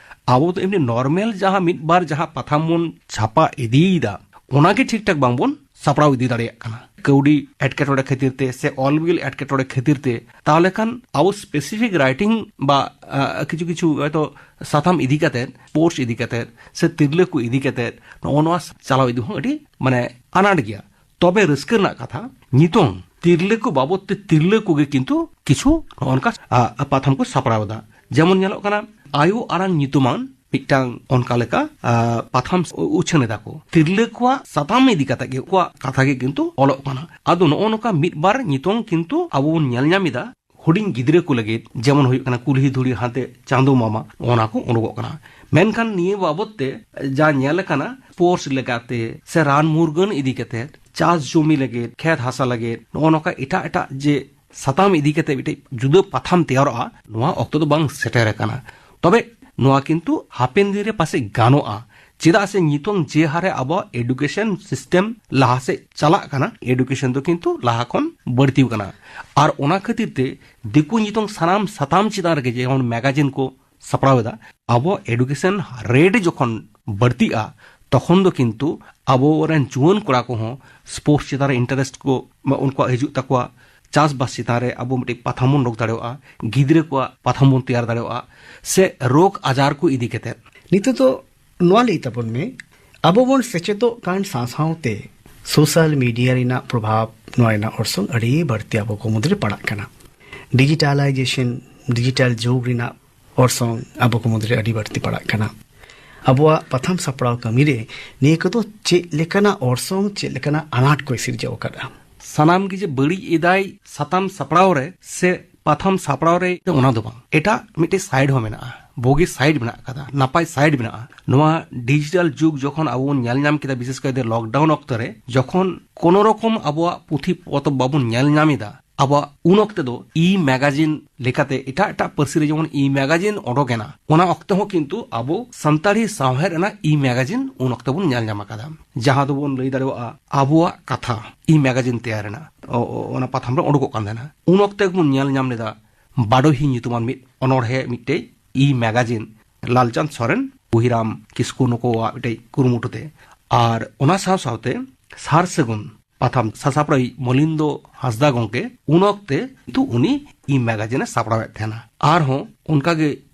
ᱟᱵᱚ ᱫᱚ ᱮᱢᱱᱤ ᱱᱚᱨᱢᱟᱞ ᱡᱟᱦᱟᱸ ᱢᱤᱫ ᱵᱟᱨ ᱡᱟᱦᱟᱸ ᱯᱟᱛᱷᱟᱢ ᱵᱚᱱ ᱪᱷᱟᱯᱟ ᱤᱫᱤᱭᱮᱫᱟ, ᱚᱱᱟᱜᱮ ᱴᱷᱤᱠ ᱴᱷᱟᱠ ᱵᱟᱝᱵᱚᱱ ᱥᱟᱯᱲᱟᱣ ᱤᱫᱤ ᱫᱟᱲᱮᱭᱟᱜ ᱠᱟᱱᱟ, ᱠᱟᱹᱣᱰᱤ ᱮᱴᱠᱮᱴᱚᱬᱮ ᱠᱷᱟᱹᱛᱤᱨ ᱛᱮ ᱥᱮ ᱚᱞ ᱵᱤᱞ ᱮᱴᱠᱮᱴᱚᱬᱮ ᱠᱷᱟᱹᱛᱤᱨ ᱛᱮ᱾ ᱛᱟᱦᱚᱞᱮ ᱠᱷᱟᱱ ᱟᱵᱚ ᱥᱯᱮᱥᱤᱯᱷᱤᱠ ᱨᱟᱭᱴᱤᱝ ᱵᱟ, ᱟ, ᱠᱤᱪᱷᱩ ᱠᱤᱪᱷᱩ ᱦᱚᱭᱛᱳ ᱥᱟᱛᱟᱢ ᱤᱫᱤ ᱠᱟᱛᱮ, ᱥᱯᱳᱨᱴᱥ ᱤᱫᱤ ᱠᱟᱛᱮ ᱥᱮ ᱛᱤᱨᱞᱟᱹ ᱠᱚ ᱤᱫᱤ ᱠᱟᱛᱮ, ᱱᱚᱜᱼᱚ ᱱᱚᱣᱟ ᱪᱟᱞᱟᱣ ᱤᱫᱤ ᱦᱚᱸ ᱟᱹᱰᱤ, ᱢᱟᱱᱮ, ᱟᱱᱟᱴ ᱜᱮᱭᱟ᱾ ᱛᱚᱵᱮ ᱨᱟᱹᱥᱠᱟᱹ ᱨᱮᱱᱟᱜ ᱠᱟᱛᱷᱟ, ᱱᱤᱛᱚᱝ ᱛᱤᱨᱞᱟᱹ ᱠᱚ ᱵᱟᱵᱚᱫ ᱛᱮ ᱛᱤᱨᱞᱟᱹ ᱠᱚᱜᱮ ᱠᱤᱱᱛᱩ ᱠᱤᱪᱷᱩ ᱱᱚᱜᱼᱚ ᱱᱚᱝᱠᱟ, ᱟ, ᱯᱟᱛᱷᱟᱢ ᱠᱚ ᱥᱟᱯᱲᱟᱣ ᱮᱫᱟ᱾ ᱡᱮᱢᱚᱱ ᱧᱮᱞᱚᱜ ᱠᱟᱱᱟ, ᱟᱭᱳ ᱟᱲᱟᱝ ᱧᱩᱛᱩᱢᱟᱱ ᱢᱤᱫᱴᱟᱝ ᱚᱱᱠᱟ ᱞᱮᱠᱟ, ᱟ, ᱯᱟᱛᱷᱟᱢ ᱩᱪᱷᱟᱹᱱ ᱮᱫᱟ ᱠᱚ᱾ ᱛᱤᱨᱞᱟᱹ ᱠᱚᱣᱟᱜ ᱥᱟᱛᱟᱢ ᱤᱫᱤ ᱠᱟᱛᱮ ᱜᱮ ᱩᱱᱠᱩᱣᱟᱜ ᱠᱟᱛᱷᱟ ᱜᱮ ᱠᱤᱱᱛᱩ ᱚᱞᱚᱜ ᱠᱟᱱᱟ᱾ ᱟᱫᱚ ᱱᱚᱜᱼᱚ ᱱᱚᱝᱠᱟ ᱢᱤᱫ ᱵᱟᱨ ᱱᱤᱛᱚᱝ ᱠᱤᱱᱛᱩ ᱟᱵᱚ ᱵᱚᱱ ᱧᱮᱞ ᱧᱟᱢ ᱮᱫᱟ, ᱦᱩᱰᱤᱧ ᱜᱤᱫᱽᱨᱟᱹ ᱠᱚ ᱞᱟᱹᱜᱤᱫ, ᱡᱮᱢᱚᱱ ᱦᱩᱭᱩᱜ ᱠᱟᱱᱟ ᱠᱩᱞᱦᱤ ᱫᱷᱩᱲᱤ ᱦᱟᱱᱛᱮ ᱪᱟᱸᱫᱚ ᱢᱟᱢᱟ, ᱚᱱᱟ ᱠᱚ ᱩᱰᱩᱠᱚᱜ ᱠᱟᱱᱟ᱾ ᱢᱮᱱᱠᱷᱟᱱ ᱱᱤᱭᱟᱹ ᱵᱟᱵᱚᱛ ᱛᱮ ᱡᱟ ᱧᱮᱞ ᱟᱠᱟᱱᱟ, ᱥᱯᱳᱨᱴᱥ ᱞᱮᱠᱟᱛᱮ ᱥᱮ ᱨᱟᱱ ᱢᱩᱨᱜᱟᱹᱱ ᱤᱫᱤ ᱠᱟᱛᱮ, ᱪᱟᱥ ᱡᱚᱢᱤ ᱞᱟᱹᱜᱤᱫ, ᱠᱷᱮᱛ ᱦᱟᱥᱟ ᱞᱟᱹᱜᱤᱫ, ᱱᱚᱜᱼᱚ ᱱᱚᱝᱠᱟ ᱮᱴᱟᱜ ᱮᱴᱟᱜ ᱡᱮ ᱥᱟᱛᱟᱢ ᱤᱫᱤ ᱠᱟᱛᱮ ᱢᱤᱫᱴᱮᱡ ᱡᱩᱫᱟᱹ ᱯᱟᱛᱷᱟᱢ ᱛᱮᱭᱟᱨᱚᱜᱼᱟ, ᱱᱚᱣᱟ ᱚᱠᱛᱚ ᱫᱚ ᱵᱟᱝ ᱥᱮᱴᱮᱨ ᱟᱠᱟᱱᱟ᱾ ᱛᱚᱵᱮ ᱱᱚᱣᱟ ᱠᱤᱱᱛᱩ ᱦᱟᱯᱮᱱ ᱫᱤᱱ ᱨᱮ ᱯᱟᱥᱮᱡ ᱜᱟᱱᱚᱜᱼᱟ, ᱪᱮᱫᱟᱜ ᱥᱮ ᱱᱤᱛᱚᱝ ᱡᱮ ᱦᱟᱨᱮ ᱟᱵᱚᱣᱟᱜ ᱮᱰᱩᱠᱮᱥᱚᱱ ᱥᱤᱥᱴᱮᱢ ᱞᱟᱦᱟ ᱥᱮᱫ ᱪᱟᱞᱟᱜ ᱠᱟᱱᱟ, ᱮᱰᱩᱠᱮᱥᱚᱱ ᱫᱚ ᱠᱤᱱᱛᱩ ᱞᱟᱦᱟ ᱠᱷᱚᱱ ᱵᱟᱹᱲᱛᱤ ᱟᱠᱟᱱᱟ᱾ ᱟᱨ ᱚᱱᱟ ᱠᱷᱟᱹᱛᱤᱨ ᱛᱮ ᱫᱤᱠᱩ ᱱᱤᱛᱚᱝ ᱥᱟᱱᱟᱢ ᱥᱟᱛᱟᱢ ᱪᱮᱛᱟᱱ ᱨᱮᱜᱮ ᱡᱮᱢᱚᱱ ᱢᱮᱜᱟᱡᱤᱱ ᱠᱚ ᱥᱟᱯᱲᱟᱣ ᱮᱫᱟ, ᱟᱵᱚ ᱮᱰᱩᱠᱮᱥᱚᱱ ᱨᱮᱴ ᱡᱚᱠᱷᱚᱱ ᱵᱟᱹᱲᱛᱤᱜᱼᱟ, ᱛᱚᱠᱷᱚᱱ ᱫᱚ ᱠᱤᱱᱛᱩ ᱟᱵᱚ ᱨᱮᱱ ᱡᱩᱣᱟᱹᱱ ᱠᱚᱲᱟ ᱠᱚᱦᱚᱸ ᱥᱯᱳᱨᱴᱥ ᱪᱮᱛᱟᱱ ᱨᱮ ᱤᱱᱴᱟᱨᱮᱥᱴ ᱠᱚ, ᱢᱟ, ᱩᱱᱠᱩᱣᱟᱜ ᱦᱤᱡᱩᱜ ᱛᱟᱠᱚᱣᱟ᱾ ᱪᱟᱥᱵᱟᱥ ᱪᱮᱛᱟᱱ ᱨᱮ ᱟᱵᱚ ᱢᱤᱫᱴᱤᱡ ᱯᱟᱛᱷᱟᱢ ᱵᱚᱱ ᱨᱚᱜ ᱫᱟᱲᱮᱭᱟᱜᱼᱟ, ᱜᱤᱫᱽᱨᱟᱹ ᱠᱚᱣᱟᱜ ᱯᱟᱛᱷᱟᱢ ᱵᱚᱱ ᱛᱮᱭᱟᱨ ᱫᱟᱲᱮᱭᱟᱜᱼᱟ, ᱥᱮ ᱨᱳᱜᱽ ᱟᱡᱟᱨ ᱠᱚ ᱤᱫᱤ ᱠᱟᱛᱮᱫ᱾ ᱱᱤᱛᱚᱜ ᱫᱚ ᱱᱚᱣᱟ ᱞᱟᱹᱭ ᱛᱟᱵᱚᱱ ᱢᱮ, ᱟᱵᱚ ᱵᱚᱱ ᱥᱮᱪᱮᱫᱚᱜ ᱠᱟᱱ ᱥᱟᱶ ᱥᱟᱶᱛᱮ ᱥᱳᱥᱟᱞ ᱢᱤᱰᱤᱭᱟ ᱨᱮᱱᱟᱜ ᱯᱨᱚᱵᱷᱟᱵᱽ, ᱱᱚᱣᱟ ᱨᱮᱱᱟᱜ ᱚᱨᱥᱚᱝ ᱟᱹᱰᱤ ᱵᱟᱹᱲᱛᱤ ᱟᱵᱚ ᱠᱚ ᱢᱩᱫᱽᱨᱮ ᱯᱟᱲᱟᱜ ᱠᱟᱱᱟ᱾ ᱰᱤᱡᱤᱴᱟᱞᱟᱭᱡᱮᱥᱚᱱ, ᱰᱤᱡᱤᱴᱟᱞ ᱡᱩᱜᱽ ᱨᱮᱱᱟᱜ ᱚᱨᱥᱚᱝ ᱟᱵᱚ ᱠᱚ ᱢᱩᱫᱽᱨᱮ ᱟᱹᱰᱤ ᱵᱟᱹᱲᱛᱤ ᱯᱟᱲᱟᱜ ᱠᱟᱱᱟ᱾ ᱟᱵᱚᱣᱟᱜ ᱯᱟᱛᱷᱟᱢ ᱥᱟᱯᱲᱟᱣ ᱠᱟᱹᱢᱤ ᱨᱮ ᱱᱤᱭᱟᱹ ᱠᱚᱫᱚ ᱪᱮᱫ ᱞᱮᱠᱟᱱᱟᱜ ᱚᱨᱥᱚᱝ, ᱪᱮᱫ ᱞᱮᱠᱟᱱᱟᱜ ᱟᱱᱟᱴ ᱠᱚᱭ ᱥᱤᱨᱡᱟᱹᱣ ᱟᱠᱟᱫᱼᱟ? ᱥᱟᱱᱟᱢ ᱜᱮ ᱡᱮ ᱵᱟᱹᱲᱤᱡ ᱮᱫᱟᱭ ᱥᱟᱛᱟᱢ ᱥᱟᱯᱲᱟᱣ ᱨᱮ ᱥᱮ ᱯᱟᱛᱷᱟᱢ ᱥᱟᱯᱲᱟᱣ ᱨᱮ, ᱚᱱᱟ ᱫᱚ ᱵᱟᱝ᱾ ᱮᱴᱟᱜ ᱢᱤᱫᱴᱮᱡ ᱥᱟᱭᱤᱰ ᱦᱚᱸ ᱢᱮᱱᱟᱜᱼᱟ, ᱵᱩᱜᱤ ᱥᱟᱭᱤᱰ ᱢᱮᱱᱟᱜ ᱟᱠᱟᱫᱟ, ᱱᱟᱯᱟᱭ ᱥᱟᱭᱤᱰ ᱢᱮᱱᱟᱜᱼᱟ᱾ ᱱᱚᱣᱟ ᱰᱤᱡᱤᱴᱟᱞ ᱡᱩᱜᱽ ᱡᱚᱠᱷᱚᱱ ᱟᱵᱚ ᱵᱚᱱ ᱧᱮᱞ ᱧᱟᱢ ᱠᱮᱫᱟ, ᱵᱤᱥᱮᱥ ᱠᱟᱭᱛᱮ ᱞᱚᱠᱰᱟᱣᱩᱱ ᱚᱠᱛᱚ ᱨᱮ, ᱡᱚᱠᱷᱚᱱ ᱠᱳᱱᱳ ᱨᱚᱠᱚᱢ ᱟᱵᱚᱣᱟᱜ ᱯᱩᱛᱷᱤ ᱯᱚᱛᱚᱵ ᱵᱟᱵᱚᱱ ᱧᱮᱞ ᱧᱟᱢ ᱮᱫᱟ, ᱟᱵᱚᱣᱟᱜ ᱩᱱ ᱚᱠᱛᱮ ᱫᱚ ᱤ ᱢᱮᱜᱟᱡᱤᱱ ᱞᱮᱠᱟᱛᱮ ᱮᱴᱟᱜ ᱮᱴᱟᱜ ᱯᱟᱹᱨᱥᱤ ᱨᱮ ᱡᱮᱢᱚᱱ ᱤ ᱢᱮᱜᱟᱡᱤᱱ ᱚᱰᱚᱠ ᱮᱱᱟ, ᱚᱱᱟ ᱚᱠᱛᱮ ᱦᱚᱸ ᱠᱤᱱᱛᱩ ᱟᱵᱚ ᱥᱟᱱᱛᱟᱲᱤ ᱥᱟᱶᱦᱮᱫ ᱨᱮᱱᱟᱜ ᱤ ᱢᱮᱜᱟᱡᱤᱱ ᱩᱱ ᱚᱠᱛᱮ ᱵᱚᱱ ᱧᱮᱞ ᱧᱟᱢ ᱟᱠᱟᱫᱟ, ᱡᱟᱦᱟᱸ ᱫᱚᱵᱚᱱ ᱞᱟᱹᱭ ᱫᱟᱲᱮᱭᱟᱜᱼᱟ ᱟᱵᱚᱣᱟᱜ ᱠᱟᱛᱷᱟ ᱤ ᱢᱮᱜᱟᱡᱤᱱ ᱛᱮᱭᱟᱨ ᱮᱱᱟ᱾ ᱚ-, ᱚ-, ᱚᱱᱟ ᱯᱟᱛᱷᱟᱢ ᱨᱮ ᱩᱰᱩᱠᱚᱜ ᱠᱟᱱ ᱛᱟᱦᱮᱱᱟ᱾ ᱩᱱ ᱚᱠᱛᱮ ᱜᱮᱵᱚᱱ ᱧᱮᱞ ᱧᱟᱢ ᱞᱮᱫᱟ ᱵᱟᱰᱚᱦᱤ ᱧᱩᱛᱩᱢᱟᱱ ᱢᱤᱫ ᱚᱱᱚᱬᱦᱮ ᱢᱤᱫᱴᱮᱡ ᱤ ᱢᱮᱜᱟᱡᱤᱱ, ᱞᱟᱞᱪᱟᱸᱫᱽ ᱥᱚᱨᱮᱱ, ᱵᱩᱦᱤᱨᱟᱢ ᱠᱤᱥᱠᱩ ᱱᱩᱠᱩᱣᱟᱜ ᱢᱤᱫᱴᱮᱡ ᱠᱩᱨᱩᱢᱩᱴᱩ ᱛᱮ᱾ ᱟᱨ ᱚᱱᱟ ᱥᱟᱶ ᱥᱟᱶᱛᱮ ᱥᱟᱨ ᱥᱟᱹᱜᱩᱱ ᱯᱟᱛᱷᱟᱢ ᱥᱟᱥᱟᱯᱲᱟᱣᱤᱡ ᱢᱚᱞᱤᱱᱫᱚ ᱦᱟᱸᱥᱫᱟ ᱜᱚᱢᱠᱮ ᱩᱱ ᱚᱠᱛᱮ ᱠᱤᱱᱛᱩ ᱩᱱᱤ ᱤ ᱢᱮᱜᱟᱡᱤᱱ ᱮ ᱥᱟᱯᱲᱟᱣᱮᱫ ᱛᱟᱦᱮᱱᱟ᱾ ᱟᱨᱦᱚᱸ ᱚᱱᱠᱟᱜᱮ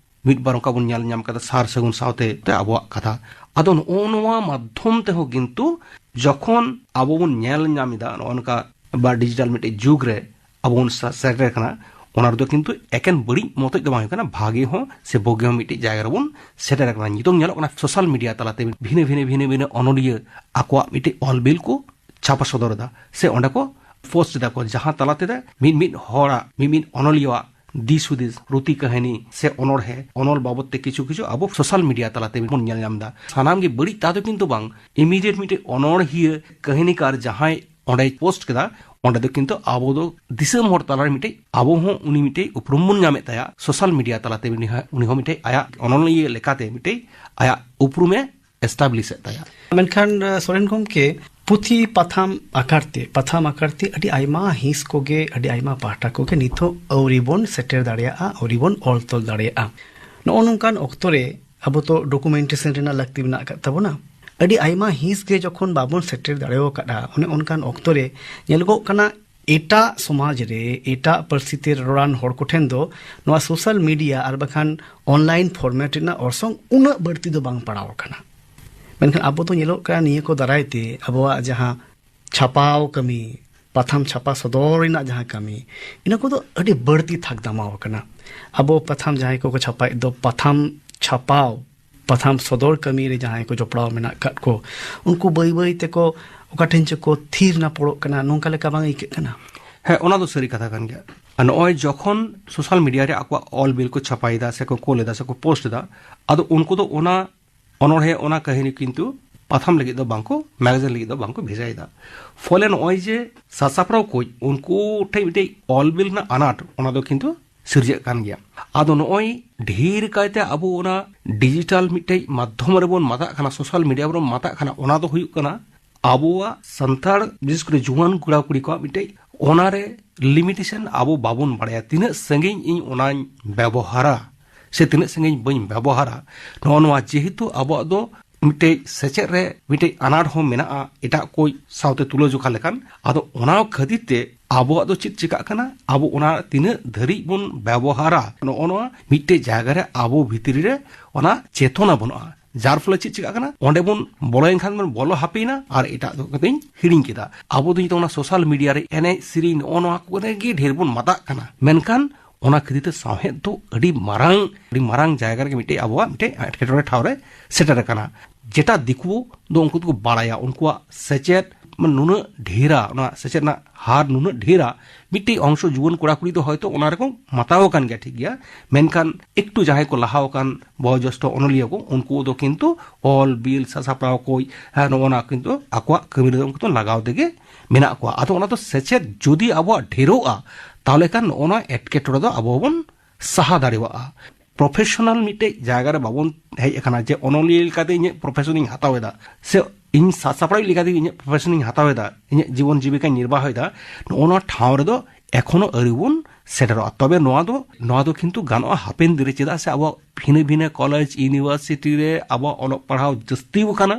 ᱢᱤᱫ ᱵᱟᱨ ᱚᱱᱠᱟ ᱵᱚᱱ ᱧᱮᱞ ᱧᱟᱢ ᱠᱟᱫᱟ ᱥᱟᱨ ᱥᱟᱹᱜᱩᱱ ᱥᱟᱶᱛᱮ ᱛᱮ ᱟᱵᱚᱣᱟᱜ ᱠᱟᱛᱷᱟ᱾ ᱟᱫᱚ ᱱᱚᱜᱼᱚ ᱱᱚᱣᱟ ᱢᱟᱫᱽᱫᱷᱚᱢ ᱛᱮᱦᱚᱸ ᱠᱤᱱᱛᱩ ᱡᱚᱠᱷᱚᱱ ᱟᱵᱚ ᱵᱚᱱ ᱧᱮᱞ ᱧᱟᱢ ᱮᱫᱟ ᱱᱚᱜᱼᱚ ᱱᱚᱝᱠᱟ ᱵᱟ ᱰᱤᱡᱤᱴᱟᱞ ᱢᱤᱫᱴᱮᱡ ᱡᱩᱜᱽ ᱨᱮ ᱟᱵᱚ ᱵᱚᱱ ᱥᱟ-, ᱥᱮᱴᱮᱨ ᱠᱟᱱᱟ, ᱚᱱᱟ ᱨᱮᱫᱚ ᱠᱤᱱᱛᱩ ᱮᱠᱮᱱ ᱵᱟᱹᱲᱤᱡ ᱢᱚᱛᱚᱡ ᱫᱚ ᱵᱟᱝ ᱦᱩᱭᱩᱜ ᱠᱟᱱᱟ, ᱵᱷᱟᱜᱮ ᱦᱚᱸ ᱥᱮ ᱵᱳᱜᱮ ᱦᱚᱸ ᱢᱤᱫᱴᱮᱡ ᱡᱟᱭᱜᱟ ᱨᱮᱵᱚᱱ ᱥᱮᱴᱮᱨ ᱟᱠᱟᱱᱟ᱾ ᱱᱤᱛᱚᱝ ᱧᱮᱞᱚᱜ ᱠᱟᱱᱟ ᱥᱳᱥᱟᱞ ᱢᱤᱰᱤᱭᱟ ᱛᱟᱞᱟᱛᱮ ᱵᱷᱤᱱᱟᱹ ᱵᱷᱤᱱᱟᱹ ᱵᱷᱤᱱᱟᱹ ᱵᱷᱤᱱᱟᱹ ᱚᱱᱚᱞᱤᱭᱟᱹ ᱟᱠᱚᱣᱟᱜ ᱢᱤᱫᱴᱮᱡ ᱚᱞ ᱵᱤᱞ ᱠᱚ ᱪᱷᱟᱯᱟ ᱥᱚᱫᱚᱨ ᱮᱫᱟ ᱥᱮ ᱚᱸᱰᱮ ᱠᱚ ᱯᱳᱥᱴ ᱮᱫᱟ ᱠᱚ, ᱡᱟᱦᱟᱸ ᱛᱟᱞᱟ ᱛᱮᱫᱚ ᱢᱤᱫ ᱢᱤᱫ ᱦᱚᱲᱟᱜ, ᱢᱤᱫ ᱢᱤᱫ ᱚᱱᱚᱞᱤᱭᱟᱹᱣᱟᱜ ᱫᱤᱥ ᱦᱩᱫᱤᱥ, ᱨᱩᱛᱤ ᱠᱟᱹᱦᱱᱤ ᱥᱮ ᱚᱱᱚᱬᱦᱮ, ᱚᱱᱚᱞ ᱵᱟᱵᱚᱛ ᱛᱮ ᱠᱤᱪᱷᱩ ᱠᱤᱪᱷᱩ ᱟᱵᱚ ᱥᱳᱥᱟᱞ ᱢᱤᱰᱤᱭᱟ ᱛᱟᱞᱟ ᱛᱮ ᱵᱚᱱ ᱧᱮᱞ ᱧᱟᱢ ᱮᱫᱟ᱾ ᱥᱟᱱᱟᱢ ᱜᱮ ᱵᱟᱹᱲᱤᱡ ᱛᱟ ᱫᱚ ᱠᱤᱱᱛᱩ ᱵᱟᱝ, ᱤᱢᱤᱰᱤᱭᱮᱴ ᱢᱤᱫᱴᱮᱡ ᱚᱱᱚᱬᱦᱤᱭᱟᱹ, ᱠᱟᱹᱦᱱᱤᱠᱟᱨ ᱡᱟᱦᱟᱸᱭ ᱚᱸᱰᱮᱭ ᱯᱳᱥᱴ ᱠᱮᱫᱟ, ᱚᱸᱰᱮ ᱫᱚ ᱠᱤᱱᱛᱩ ᱟᱵᱚ ᱫᱚ ᱫᱤᱥᱚᱢ ᱦᱚᱲ ᱛᱟᱞᱟᱨᱮ ᱢᱤᱫᱴᱮᱡ ᱟᱵᱚ ᱦᱚᱸ ᱩᱱᱤ ᱢᱤᱫᱴᱮᱡ ᱩᱯᱨᱩᱢ ᱵᱚᱱ ᱧᱟᱢᱮᱫ ᱛᱟᱭᱟ᱾ ᱥᱳᱥᱟᱞ ᱢᱤᱰᱤᱭᱟ ᱛᱟᱞᱟᱛᱮ ᱩᱱᱤ ᱦᱚᱸ, ᱩᱱᱤ ᱦᱚᱸ ᱢᱤᱫᱴᱮᱡ ᱟᱭᱟᱜ ᱚᱱᱚᱞᱤᱭᱟᱹ ᱞᱮᱠᱟᱛᱮ ᱢᱤᱫᱴᱮᱡ ᱟᱭᱟᱜ ᱩᱯᱨᱩᱢᱮ ᱮᱥᱴᱟᱵᱞᱤᱥ ᱮᱫ ᱛᱟᱭᱟ᱾ ᱢᱮᱱᱠᱷᱟᱱ, ᱥᱚᱨᱮᱱ ᱜᱚᱢᱠᱮ, ᱯᱩᱛᱷᱤ ᱯᱟᱛᱷᱟᱢ ᱟᱠᱟᱨ ᱛᱮ, ᱯᱟᱛᱷᱟᱢ ᱟᱠᱟᱨ ᱛᱮ ᱟᱹᱰᱤ ᱟᱭᱢᱟ ᱦᱤᱸᱥ ᱠᱚᱜᱮ, ᱟᱹᱰᱤ ᱟᱭᱢᱟ ᱯᱟᱦᱴᱟ ᱠᱚᱜᱮ ᱱᱤᱛᱚᱜ ᱟᱹᱣᱨᱤ ᱵᱚᱱ ᱥᱮᱴᱮᱨ ᱫᱟᱲᱮᱭᱟᱜᱼᱟ, ᱟᱹᱣᱨᱤ ᱵᱚᱱ ᱚᱞ ᱛᱚᱞ ᱫᱟᱲᱮᱭᱟᱜᱼᱟ᱾ ᱱᱚᱜᱼᱚ ᱱᱚᱝᱠᱟᱱ ᱚᱠᱛᱚ ᱨᱮ ᱟᱵᱚ ᱛᱚ ᱰᱚᱠᱩᱢᱮᱱᱴᱮᱥᱚᱱ ᱨᱮᱱᱟᱜ ᱞᱟᱹᱠᱛᱤ ᱢᱮᱱᱟᱜ ᱟᱠᱟᱫ ᱛᱟᱵᱚᱱᱟ᱾ ᱟᱹᱰᱤ ᱟᱭᱢᱟ ᱦᱤᱸᱥ ᱜᱮ ᱡᱚᱠᱷᱚᱱ ᱵᱟᱵᱚᱱ ᱥᱮᱴᱮᱨ ᱫᱟᱲᱮ ᱟᱠᱟᱫᱼᱟ, ᱚᱱᱮ ᱚᱱᱠᱟᱱ ᱚᱠᱛᱚ ᱨᱮ ᱧᱮᱞᱚᱜᱚᱜ ᱠᱟᱱᱟ, ᱮᱴᱟᱜ ᱥᱚᱢᱟᱡᱽ ᱨᱮ, ᱮᱴᱟᱜ ᱯᱟᱹᱨᱥᱤ ᱛᱮ ᱨᱚᱲᱟᱱ ᱦᱚᱲ ᱠᱚᱴᱷᱮᱱ ᱫᱚ ᱱᱚᱣᱟ ᱥᱳᱥᱟᱞ ᱢᱤᱰᱤᱭᱟ ᱟᱨ ᱵᱟᱠᱷᱟᱱ ᱚᱱᱞᱟᱭᱤᱱ ᱯᱷᱚᱨᱢᱮᱴ ᱨᱮᱱᱟᱜ ᱚᱨᱥᱚᱝ ᱩᱱᱟᱹᱜ ᱵᱟᱹᱲᱛᱤ ᱫᱚ ᱵᱟᱝ ᱯᱟᱲᱟᱣ ᱟᱠᱟᱱᱟ᱾ ᱢᱮᱱᱠᱷᱟᱱ ᱟᱵᱚ ᱫᱚ ᱧᱮᱞᱚᱜ ᱠᱟᱱᱟ, ᱱᱤᱭᱟᱹ ᱠᱚ ᱫᱟᱨᱟᱭ ᱛᱮ ᱟᱵᱚᱣᱟᱜ ᱡᱟᱦᱟᱸ ᱪᱷᱟᱯᱟᱣ ᱠᱟᱹᱢᱤ, ᱯᱟᱛᱷᱟᱢ ᱪᱷᱟᱯᱟ ᱥᱚᱫᱚᱨ ᱨᱮᱱᱟᱜ ᱡᱟᱦᱟᱸ ᱠᱟᱹᱢᱤ, ᱤᱱᱟᱹ ᱠᱚᱫᱚ ᱟᱹᱰᱤ ᱵᱟᱹᱲᱛᱤ ᱛᱷᱟᱠ ᱫᱟᱢᱟᱣ ᱟᱠᱟᱱᱟ᱾ ᱟᱵᱚ ᱯᱟᱛᱷᱟᱢ ᱡᱟᱦᱟᱸᱭ ᱠᱚᱠᱚ ᱪᱷᱟᱯᱟᱭᱮᱫ ᱫᱚ, ᱯᱟᱛᱷᱟᱢ ᱪᱷᱟᱯᱟᱣ, ᱯᱟᱛᱷᱟᱢ ᱥᱚᱫᱚᱨ ᱠᱟᱹᱢᱤ ᱨᱮ ᱡᱟᱦᱟᱸᱭ ᱠᱚ ᱡᱚᱯᱲᱟᱣ ᱢᱮᱱᱟᱜ ᱟᱠᱟᱫ ᱠᱚ, ᱩᱱᱠᱩ ᱵᱟᱹᱭ ᱵᱟᱹᱭ ᱛᱮᱠᱚ ᱚᱠᱟ ᱴᱷᱮᱱ ᱪᱚᱠᱚ ᱛᱷᱤᱨ ᱱᱟᱯᱚᱲᱚᱜ ᱠᱟᱱᱟ, ᱱᱚᱝᱠᱟ ᱞᱮᱠᱟ ᱵᱟᱝ ᱟᱹᱭᱠᱟᱹᱜ ᱠᱟᱱᱟ? ᱦᱮᱸ, ᱚᱱᱟ ᱫᱚ ᱥᱟᱹᱨᱤ ᱠᱟᱛᱷᱟ ᱠᱟᱱ ᱜᱮᱭᱟ᱾ ᱟᱨ ᱱᱚᱜᱼᱚᱭ ᱡᱚᱠᱷᱚᱱ ᱥᱳᱥᱟᱞ ᱢᱤᱰᱤᱭᱟ ᱨᱮ ᱟᱠᱚᱣᱟᱜ ᱚᱞ ᱵᱤᱞ ᱠᱚ ᱪᱷᱟᱯᱟᱭᱮᱫᱟ, ᱥᱮ ᱠᱚ ᱠᱳᱞ ᱮᱫᱟ, ᱥᱮ ᱠᱚ ᱯᱳᱥᱴ ᱮᱫᱟ, ᱟᱫᱚ ᱩᱱᱠᱩ ᱫᱚ ᱚᱱᱟ ᱚᱱᱚᱬᱦᱮ, ᱚᱱᱟ ᱠᱟᱹᱦᱱᱤ ᱠᱤᱱᱛᱩ ᱯᱟᱛᱷᱟᱢ ᱞᱟᱹᱜᱤᱫ ᱫᱚ ᱵᱟᱝᱠᱚ, ᱢᱮᱜᱟᱡᱤᱱ ᱞᱟᱹᱜᱤᱫ ᱫᱚ ᱵᱟᱝᱠᱚ ᱵᱷᱮᱡᱟᱭᱮᱫᱟ᱾ ᱯᱷᱚᱞᱮ ᱱᱚᱜᱼᱚᱭ ᱡᱮ ᱥᱟᱥᱟᱯᱲᱟᱣ ᱠᱚ, ᱩᱱᱠᱩ ᱴᱷᱮᱱ ᱢᱤᱫᱴᱮᱡ ᱚᱞ ᱵᱤᱞ ᱨᱮᱱᱟᱜ ᱟᱱᱟᱴ, ᱚᱱᱟ ᱫᱚ ᱠᱤᱱᱛᱩ ᱥᱤᱨᱡᱟᱹᱜ ᱠᱟᱱ ᱜᱮᱭᱟ᱾ ᱟᱫᱚ ᱱᱚᱜᱼᱚᱭ ᱰᱷᱮᱨ ᱠᱟᱭᱛᱮ ᱟᱵᱚ ᱚᱱᱟ ᱰᱤᱡᱤᱴᱟᱞ ᱢᱤᱫᱴᱮᱡ ᱢᱟᱫᱽᱫᱷᱚᱢ ᱨᱮᱵᱚᱱ ᱢᱟᱛᱟᱜ ᱠᱟᱱᱟ, ᱥᱳᱥᱟᱞ ᱢᱤᱰᱤᱭᱟ ᱨᱮᱵᱚᱱ ᱢᱟᱛᱟᱜ ᱠᱟᱱᱟ, ᱚᱱᱟ ᱫᱚ ᱦᱩᱭᱩᱜ ᱠᱟᱱᱟ ᱟᱵᱚᱣᱟᱜ ᱥᱟᱱᱛᱟᱲ, ᱵᱤᱥᱮᱥ ᱠᱚᱨᱮ ᱡᱩᱣᱟᱹᱱ ᱠᱚᱲᱟ ᱠᱩᱲᱤ ᱠᱚᱣᱟᱜ ᱢᱤᱫᱴᱮᱡ ᱚᱱᱟᱨᱮ ᱞᱤᱢᱤᱴᱮᱥᱚᱱ ᱟᱵᱚ ᱵᱟᱵᱚᱱ ᱵᱟᱲᱟᱭᱟ, ᱛᱤᱱᱟᱹᱜ ᱥᱟᱺᱜᱤᱧ ᱤᱧ ᱚᱱᱟᱧ ᱵᱮᱵᱚᱦᱟᱨᱟ ᱥᱮ ᱛᱤᱱᱟᱹᱜ ᱥᱟᱺᱜᱤᱧ ᱵᱟᱹᱧ ᱵᱮᱵᱚᱦᱟᱨᱟ᱾ ᱱᱚᱜᱼᱚ ᱱᱚᱣᱟ ᱡᱮᱦᱮᱛᱩ ᱟᱵᱚᱣᱟᱜ ᱫᱚ ᱢᱤᱫᱴᱮᱡ ᱥᱮᱪᱮᱫ ᱨᱮ ᱢᱤᱫᱴᱮᱡ ᱟᱱᱟᱴ ᱦᱚᱸ ᱢᱮᱱᱟᱜᱼᱟ ᱮᱴᱟᱜ ᱠᱚ ᱥᱟᱶᱛᱮ ᱛᱩᱞᱟᱹᱡᱚᱠᱷᱟ ᱞᱮᱠᱟᱱ, ᱟᱫᱚ ᱚᱱᱟ ᱠᱷᱟᱹᱛᱤᱨ ᱛᱮ ᱟᱵᱚᱣᱟᱜ ᱫᱚ ᱪᱮᱫ ᱪᱤᱠᱟᱹᱜ ᱠᱟᱱᱟ, ᱟᱵᱚ ᱚᱱᱟ ᱛᱤᱱᱟᱹᱜ ᱫᱷᱟᱹᱨᱤᱡ ᱵᱚᱱ ᱵᱮᱵᱚᱦᱟᱨᱟ, ᱱᱚᱜᱼᱚ ᱱᱚᱣᱟ ᱢᱤᱫᱴᱮᱡ ᱡᱟᱭᱜᱟ ᱨᱮ ᱟᱵᱚ ᱵᱷᱤᱛᱨᱤ ᱨᱮ ᱚᱱᱟ ᱪᱮᱛᱚᱱᱟ ᱵᱟᱹᱱᱩᱜᱼᱟ᱾ ᱡᱟᱨ ᱯᱷᱚᱞᱮ ᱪᱮᱫ ᱪᱤᱠᱟᱹᱜ ᱠᱟᱱᱟ, ᱚᱸᱰᱮ ᱵᱚᱱ ᱵᱚᱞᱚᱭᱮᱱ ᱠᱷᱟᱱ ᱵᱚᱱ ᱵᱚᱞᱚ ᱦᱟᱯᱮᱭᱮᱱᱟ ᱟᱨ ᱮᱴᱟᱜ ᱫᱚ ᱠᱟᱹᱴᱤᱡ ᱦᱤᱲᱤᱧ ᱠᱮᱫᱟ᱾ ᱟᱵᱚ ᱫᱚ ᱱᱤᱛᱚᱜ ᱚᱱᱟ ᱥᱳᱥᱟᱞ ᱢᱤᱰᱤᱭᱟ ᱨᱮ ᱮᱱᱮᱡ ᱥᱮᱨᱮᱧ ᱱᱚᱜᱼᱚ ᱱᱚᱣᱟ ᱠᱚᱨᱮ ᱜᱮ ᱰᱷᱮᱨ ᱵᱚᱱ ᱢᱟᱛᱟᱜ ᱠᱟᱱᱟ᱾ ᱢᱮᱱᱠᱷᱟᱱ ᱚᱱᱟ ᱠᱷᱟᱹᱛᱤᱨ ᱛᱮ ᱥᱟᱶᱦᱮᱫ ᱫᱚ ᱟᱹᱰᱤ ᱢᱟᱨᱟᱝ, ᱟᱹᱰᱤ ᱢᱟᱨᱟᱝ ᱡᱟᱭᱜᱟ ᱨᱮᱜᱮ ᱢᱤᱫᱴᱮᱡ ᱟᱵᱚᱣᱟᱜ ᱢᱤᱫᱴᱮᱡ ᱮᱴᱠᱮᱴᱚᱬᱮ ᱴᱷᱟᱶ ᱨᱮ ᱥᱮᱴᱮᱨ ᱟᱠᱟᱱᱟ᱾ ᱡᱮᱴᱟ ᱫᱤᱠᱩ ᱫᱚ ᱩᱱᱠᱩ ᱫᱚᱠᱚ ᱵᱟᱲᱟᱭᱟ, ᱩᱱᱠᱩᱣᱟᱜ ᱥᱮᱪᱮᱫ ᱢᱟᱱᱮ ᱱᱩᱱᱟᱹᱜ ᱰᱷᱮᱨᱟ, ᱚᱱᱟ ᱥᱮᱪᱮᱫ ᱨᱮᱱᱟᱜ ᱦᱟᱨ ᱱᱩᱱᱟᱹᱜ ᱰᱷᱮᱨᱟ, ᱢᱤᱫᱴᱮᱡ ᱚᱝᱥᱚ ᱡᱩᱣᱟᱹᱱ ᱠᱚᱲᱟ ᱠᱩᱲᱤ ᱫᱚ ᱦᱚᱭᱛᱳ ᱚᱱᱟ ᱨᱮᱠᱚ ᱢᱟᱛᱟᱣ ᱟᱠᱟᱱ ᱜᱮᱭᱟ, ᱴᱷᱤᱠ ᱜᱮᱭᱟ, ᱢᱮᱱᱠᱷᱟᱱ ᱮᱠᱴᱩ ᱡᱟᱦᱟᱸᱭ ᱠᱚ ᱞᱟᱦᱟ ᱟᱠᱟᱱ ᱵᱚᱭᱚᱡᱮᱥᱴᱷᱚ ᱚᱱᱚᱞᱤᱭᱟᱹ ᱠᱚ, ᱩᱱᱠᱩ ᱫᱚ ᱠᱤᱱᱛᱩ ᱚᱞ ᱵᱤᱞ ᱥᱟᱥᱟᱯᱲᱟᱣ ᱠᱚ, ᱦᱮᱸ, ᱱᱚᱜᱼᱚ ᱱᱟ ᱠᱤᱱᱛᱩ ᱟᱠᱚᱣᱟᱜ ᱠᱟᱹᱢᱤ ᱨᱮᱫᱚ ᱩᱱᱠᱩ ᱫᱚ ᱞᱟᱜᱟᱣ ᱛᱮᱜᱮ ᱢᱮᱱᱟᱜ ᱠᱚᱣᱟ᱾ ᱟᱫᱚ ᱚᱱᱟ ᱫᱚ ᱥᱮᱪᱮᱫ ᱡᱩᱫᱤ ᱟᱵᱚᱣᱟᱜ ᱰᱷᱮᱨᱚᱜᱼᱟ, ᱛᱟᱦᱚᱞᱮ ᱠᱷᱟᱱ ᱱᱚᱜᱼᱚ ᱱᱚᱣᱟ ᱮᱴᱠᱮᱴᱚᱬᱮ ᱫᱚ ᱟᱵᱚ ᱵᱚᱱ ᱥᱟᱦᱟ ᱫᱟᱲᱮᱭᱟᱜᱼᱟ᱾ ᱯᱨᱚᱯᱷᱮᱥᱚᱱᱟᱞ ᱢᱤᱫᱴᱮᱡ ᱡᱟᱭᱜᱟ ᱨᱮ ᱵᱟᱵᱚᱱ ᱦᱮᱡ ᱟᱠᱟᱱᱟ ᱡᱮ ᱚᱱᱚᱞᱤᱭᱟᱹ ᱞᱮᱠᱟᱛᱮ ᱤᱧᱟᱹᱜ ᱯᱨᱚᱯᱷᱮᱥᱚᱱᱤᱧ ᱦᱟᱛᱟᱣ ᱮᱫᱟ, ᱥᱮ ᱤᱧ ᱥᱟᱥᱟᱯᱲᱟᱣᱤᱡ ᱞᱮᱠᱟᱛᱮ ᱤᱧᱟᱹᱜ ᱯᱨᱚᱯᱷᱮᱥᱚᱱᱤᱧ ᱦᱟᱛᱟᱣ ᱮᱫᱟ, ᱤᱧᱟᱹᱜ ᱡᱤᱵᱚᱱ ᱡᱤᱵᱤᱠᱟᱧ ᱱᱤᱨᱵᱟᱦᱚᱭᱮᱫᱟ, ᱱᱚᱜᱼᱚ ᱱᱚᱣᱟ ᱴᱷᱟᱶ ᱨᱮᱫᱚ ᱮᱠᱷᱚᱱᱳ ᱟᱹᱣᱨᱤ ᱵᱚᱱ ᱥᱮᱴᱮᱨᱚᱜᱼᱟ᱾ ᱛᱚᱵᱮ ᱱᱚᱣᱟ ᱫᱚ, ᱱᱚᱣᱟ ᱫᱚ ᱠᱤᱱᱛᱩ ᱜᱟᱱᱚᱜᱼᱟ ᱦᱟᱯᱮᱱ ᱫᱤᱱ ᱨᱮ, ᱪᱮᱫᱟᱜ ᱥᱮ ᱟᱵᱚᱣᱟᱜ ᱵᱷᱤᱱᱟᱹ ᱵᱷᱤᱱᱟᱹ ᱠᱚᱞᱮᱡᱽ, ᱤᱭᱩᱱᱤᱵᱷᱟᱨᱥᱤᱴᱤ ᱨᱮ ᱟᱵᱚᱣᱟᱜ ᱚᱞᱚᱜ ᱯᱟᱲᱦᱟᱣ ᱡᱟᱹᱥᱛᱤ ᱟᱠᱟᱱᱟ᱾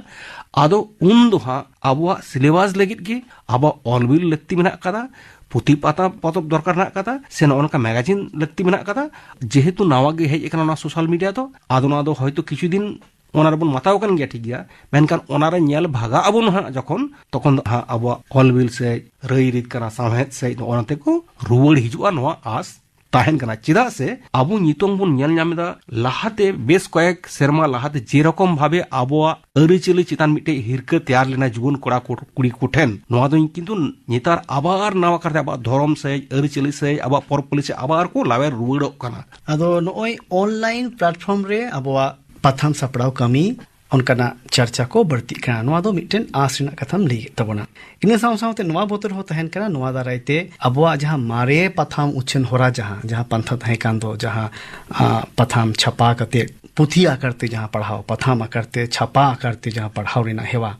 ᱟᱫᱚ ᱩᱱ ᱫᱚ ᱦᱟᱸᱜ ᱟᱵᱚᱣᱟᱜ ᱥᱤᱞᱮᱵᱟᱥ ᱞᱟᱹᱜᱤᱫ ᱜᱮ ᱟᱵᱚᱣᱟᱜ ᱚᱞ ᱵᱤᱞ ᱞᱟᱹᱠᱛᱤ ᱢᱮᱱᱟᱜ ᱟᱠᱟᱫᱟ, ᱯᱩᱛᱷᱤ ᱯᱟᱛᱟ ᱯᱚᱛᱚᱵ ᱫᱚᱨᱠᱟᱨ ᱢᱮᱱᱟᱜ ᱟᱠᱟᱫᱟ, ᱥᱮ ᱱᱚᱜᱼᱚ ᱱᱚᱝᱠᱟ ᱢᱮᱜᱟᱡᱤᱱ ᱞᱟᱹᱠᱛᱤ ᱢᱮᱱᱟᱜ ᱟᱠᱟᱫᱟ᱾ ᱡᱮᱦᱮᱛᱩ ᱱᱟᱣᱟ ᱜᱮ ᱦᱮᱡ ᱟᱠᱟᱱᱟ ᱱᱚᱣᱟ ᱥᱳᱥᱟᱞ ᱢᱤᱰᱤᱭᱟ ᱫᱚ, ᱟᱫᱚ ᱱᱚᱣᱟ ᱫᱚ ᱦᱚᱭᱛᱳ ᱠᱤᱪᱷᱩ ᱫᱤᱱ ᱚᱱᱟ ᱨᱮᱵᱚᱱ ᱢᱟᱛᱟᱣ ᱟᱠᱟᱱ ᱜᱮᱭᱟ, ᱴᱷᱤᱠ ᱜᱮᱭᱟ, ᱢᱮᱱᱠᱷᱟᱱ ᱚᱱᱟ ᱨᱮ ᱧᱮᱞ ᱵᱷᱟᱜᱟᱜ ᱟᱵᱚᱱ ᱦᱟᱸᱜ ᱡᱚᱠᱷᱚᱱ, ᱛᱚᱠᱷᱚᱱ ᱫᱚ ᱦᱟᱸᱜ ᱟᱵᱚᱣᱟᱜ ᱚᱞ ᱵᱤᱞ ᱥᱮ ᱨᱟᱹᱭ ᱨᱤᱛ ᱠᱟᱱᱟ, ᱥᱟᱶᱦᱮᱫ ᱥᱮ ᱱᱚᱜᱼᱚ ᱱᱚᱛᱮ ᱠᱚ ᱨᱩᱣᱟᱹᱲ ᱦᱤᱡᱩᱜᱼᱟ, ᱱᱚᱣᱟ ᱟᱥ ᱛᱟᱦᱮᱱ ᱠᱟᱱᱟ᱾ ᱪᱮᱫᱟᱜ ᱥᱮ ᱟᱵᱚ ᱱᱤᱛᱚᱝ ᱵᱚᱱ ᱧᱮᱞ ᱧᱟᱢ ᱮᱫᱟ, ᱞᱟᱦᱟᱛᱮ ᱵᱮᱥ ᱠᱚᱭᱮᱠ ᱥᱮᱨᱢᱟ ᱞᱟᱦᱟᱛᱮ ᱡᱮᱨᱚᱠᱚᱢ ᱵᱷᱟᱵᱮ ᱟᱵᱚᱣᱟᱜ ᱟᱹᱨᱤᱪᱟᱹᱞᱤ ᱪᱮᱛᱟᱱ ᱢᱤᱫᱴᱮᱡ ᱦᱤᱨᱠᱟᱹ ᱛᱮᱭᱟᱨ ᱞᱮᱱᱟ ᱡᱩᱣᱟᱹᱱ ᱠᱚᱲᱟ ᱠᱚ, ᱠᱩᱲᱤ ᱠᱚᱴᱷᱮᱱ, ᱱᱚᱣᱟ ᱫᱚ ᱠᱤᱱᱛᱩ ᱱᱮᱛᱟᱨ ᱟᱵᱟᱨ ᱱᱟᱣᱟ ᱠᱟᱨᱛᱮ ᱟᱵᱚᱣᱟᱜ ᱫᱷᱚᱨᱚᱢ ᱥᱮᱡ, ᱟᱹᱨᱤᱪᱟᱹᱞᱤ ᱥᱮᱡ, ᱟᱵᱚᱣᱟᱜ ᱯᱚᱨᱚᱵᱽ ᱯᱟᱹᱞᱤ ᱥᱮᱡ ᱟᱵᱟᱨ ᱠᱚ ᱞᱟᱣᱮᱨ ᱨᱩᱣᱟᱹᱲᱚᱜ ᱠᱟᱱᱟ᱾ ᱟᱫᱚ ᱱᱚᱜᱼᱚᱭ ᱚᱱᱞᱟᱭᱤᱱ ᱯᱞᱟᱴᱯᱷᱚᱨᱢ ᱨᱮ ᱟᱵᱚᱣᱟᱜ ᱯᱟᱛᱷᱟᱢ ᱥᱟᱯᱲᱟᱣ ᱠᱟᱹᱢᱤ ᱚᱱᱠᱟᱱᱟᱜ ᱪᱟᱨᱪᱟ ᱠᱚ ᱵᱟᱹᱲᱛᱤᱜ ᱠᱟᱱᱟ᱾ ᱱᱚᱣᱟ ᱫᱚ ᱢᱤᱫᱴᱮᱱ ᱟᱸᱥ ᱨᱮᱱᱟᱜ ᱠᱟᱛᱷᱟᱢ ᱞᱟᱹᱭ ᱠᱮᱫ ᱛᱟᱵᱚᱱᱟ᱾ ᱤᱱᱟᱹ ᱥᱟᱶ ᱥᱟᱶᱛᱮ ᱱᱚᱣᱟ ᱵᱚᱛᱚᱨ ᱦᱚᱸ ᱛᱟᱦᱮᱱ ᱠᱟᱱᱟ, ᱱᱚᱣᱟ ᱫᱟᱨᱟᱭ ᱛᱮ ᱟᱵᱚᱣᱟᱜ ᱡᱟᱦᱟᱸ ᱢᱟᱨᱮ ᱯᱟᱛᱷᱟᱢ ᱩᱪᱷᱟᱹᱱ ᱦᱚᱨᱟ, ᱡᱟᱦᱟᱸ, ᱡᱟᱦᱟᱸ ᱯᱟᱱᱛᱷᱟ ᱛᱟᱦᱮᱸ ᱠᱟᱱ ᱫᱚ, ᱡᱟᱦᱟᱸ, ᱟ, ᱯᱟᱛᱷᱟᱢ ᱪᱷᱟᱯᱟ ᱠᱟᱛᱮ, ᱯᱩᱛᱷᱤ ᱟᱠᱟᱨ ᱛᱮ ᱡᱟᱦᱟᱸ ᱯᱟᱲᱦᱟᱣ, ᱯᱟᱛᱷᱟᱢ ᱟᱠᱟᱨ ᱛᱮ, ᱪᱷᱟᱯᱟ ᱟᱠᱟᱨ ᱛᱮ ᱡᱟᱦᱟᱸ ᱯᱟᱲᱦᱟᱣ ᱨᱮᱱᱟᱜ ᱦᱮᱣᱟ,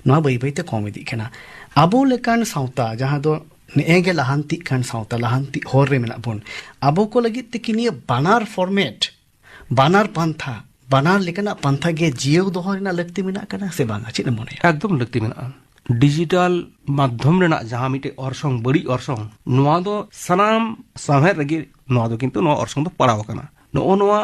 ᱱᱚᱣᱟ ᱵᱟᱹᱭ ᱵᱟᱹᱭ ᱛᱮ ᱠᱚᱢ ᱤᱫᱤᱜ ᱠᱟᱱᱟ᱾ ᱟᱵᱚ ᱞᱮᱠᱟᱱ ᱥᱟᱶᱛᱟ, ᱡᱟᱦᱟᱸ ᱫᱚ ᱱᱮᱜᱼᱮ ᱜᱮ ᱞᱟᱦᱟᱱᱛᱤᱜ ᱠᱟᱱ ᱥᱟᱶᱛᱟ, ᱞᱟᱦᱟᱱᱛᱤ ᱦᱚᱨ ᱨᱮ ᱢᱮᱱᱟᱜ ᱵᱚᱱ, ᱟᱵᱚ ᱠᱚ ᱞᱟᱹᱜᱤᱫ ᱛᱮ ᱠᱤ ᱱᱤᱭᱟᱹ ᱵᱟᱱᱟᱨ ᱯᱷᱚᱨᱢᱮᱴ, ᱵᱟᱱᱟᱨ ᱯᱟᱱᱛᱷᱟ, ᱵᱟᱱᱟᱨ ᱞᱮᱠᱟᱱᱟᱜ ᱯᱟᱱᱛᱷᱟ ᱜᱮ ᱡᱤᱭᱟᱹᱣ ᱫᱚᱦᱚ ᱨᱮᱱᱟᱜ ᱞᱟᱹᱠᱛᱤ ᱢᱮᱱᱟᱜ ᱠᱟᱱᱟ ᱥᱮ ᱵᱟᱝᱟ? ᱪᱮᱫ ᱮᱢ ᱢᱚᱱᱮᱭᱟ? ᱮᱠᱫᱚᱢ ᱞᱟᱹᱠᱛᱤ ᱢᱮᱱᱟᱜᱼᱟ᱾ ᱰᱤᱡᱤᱴᱟᱞ ᱢᱟᱫᱽᱫᱷᱚᱢ ᱨᱮᱱᱟᱜ ᱡᱟᱦᱟᱸ ᱢᱤᱫᱴᱮᱡ ᱚᱨᱥᱚᱝ, ᱵᱟᱹᱲᱤᱡ ᱚᱨᱥᱚᱝ, ᱱᱚᱣᱟ ᱫᱚ ᱥᱟᱱᱟᱢ ᱥᱟᱶᱦᱮᱫ ᱨᱮᱜᱮ ᱱᱚᱣᱟ ᱫᱚ ᱠᱤᱱᱛᱩ ᱱᱚᱣᱟ ᱚᱨᱥᱚᱝ ᱫᱚ ᱯᱟᱲᱟᱣ ᱟᱠᱟᱱᱟ᱾ ᱱᱚᱜᱼᱚ ᱱᱚᱣᱟ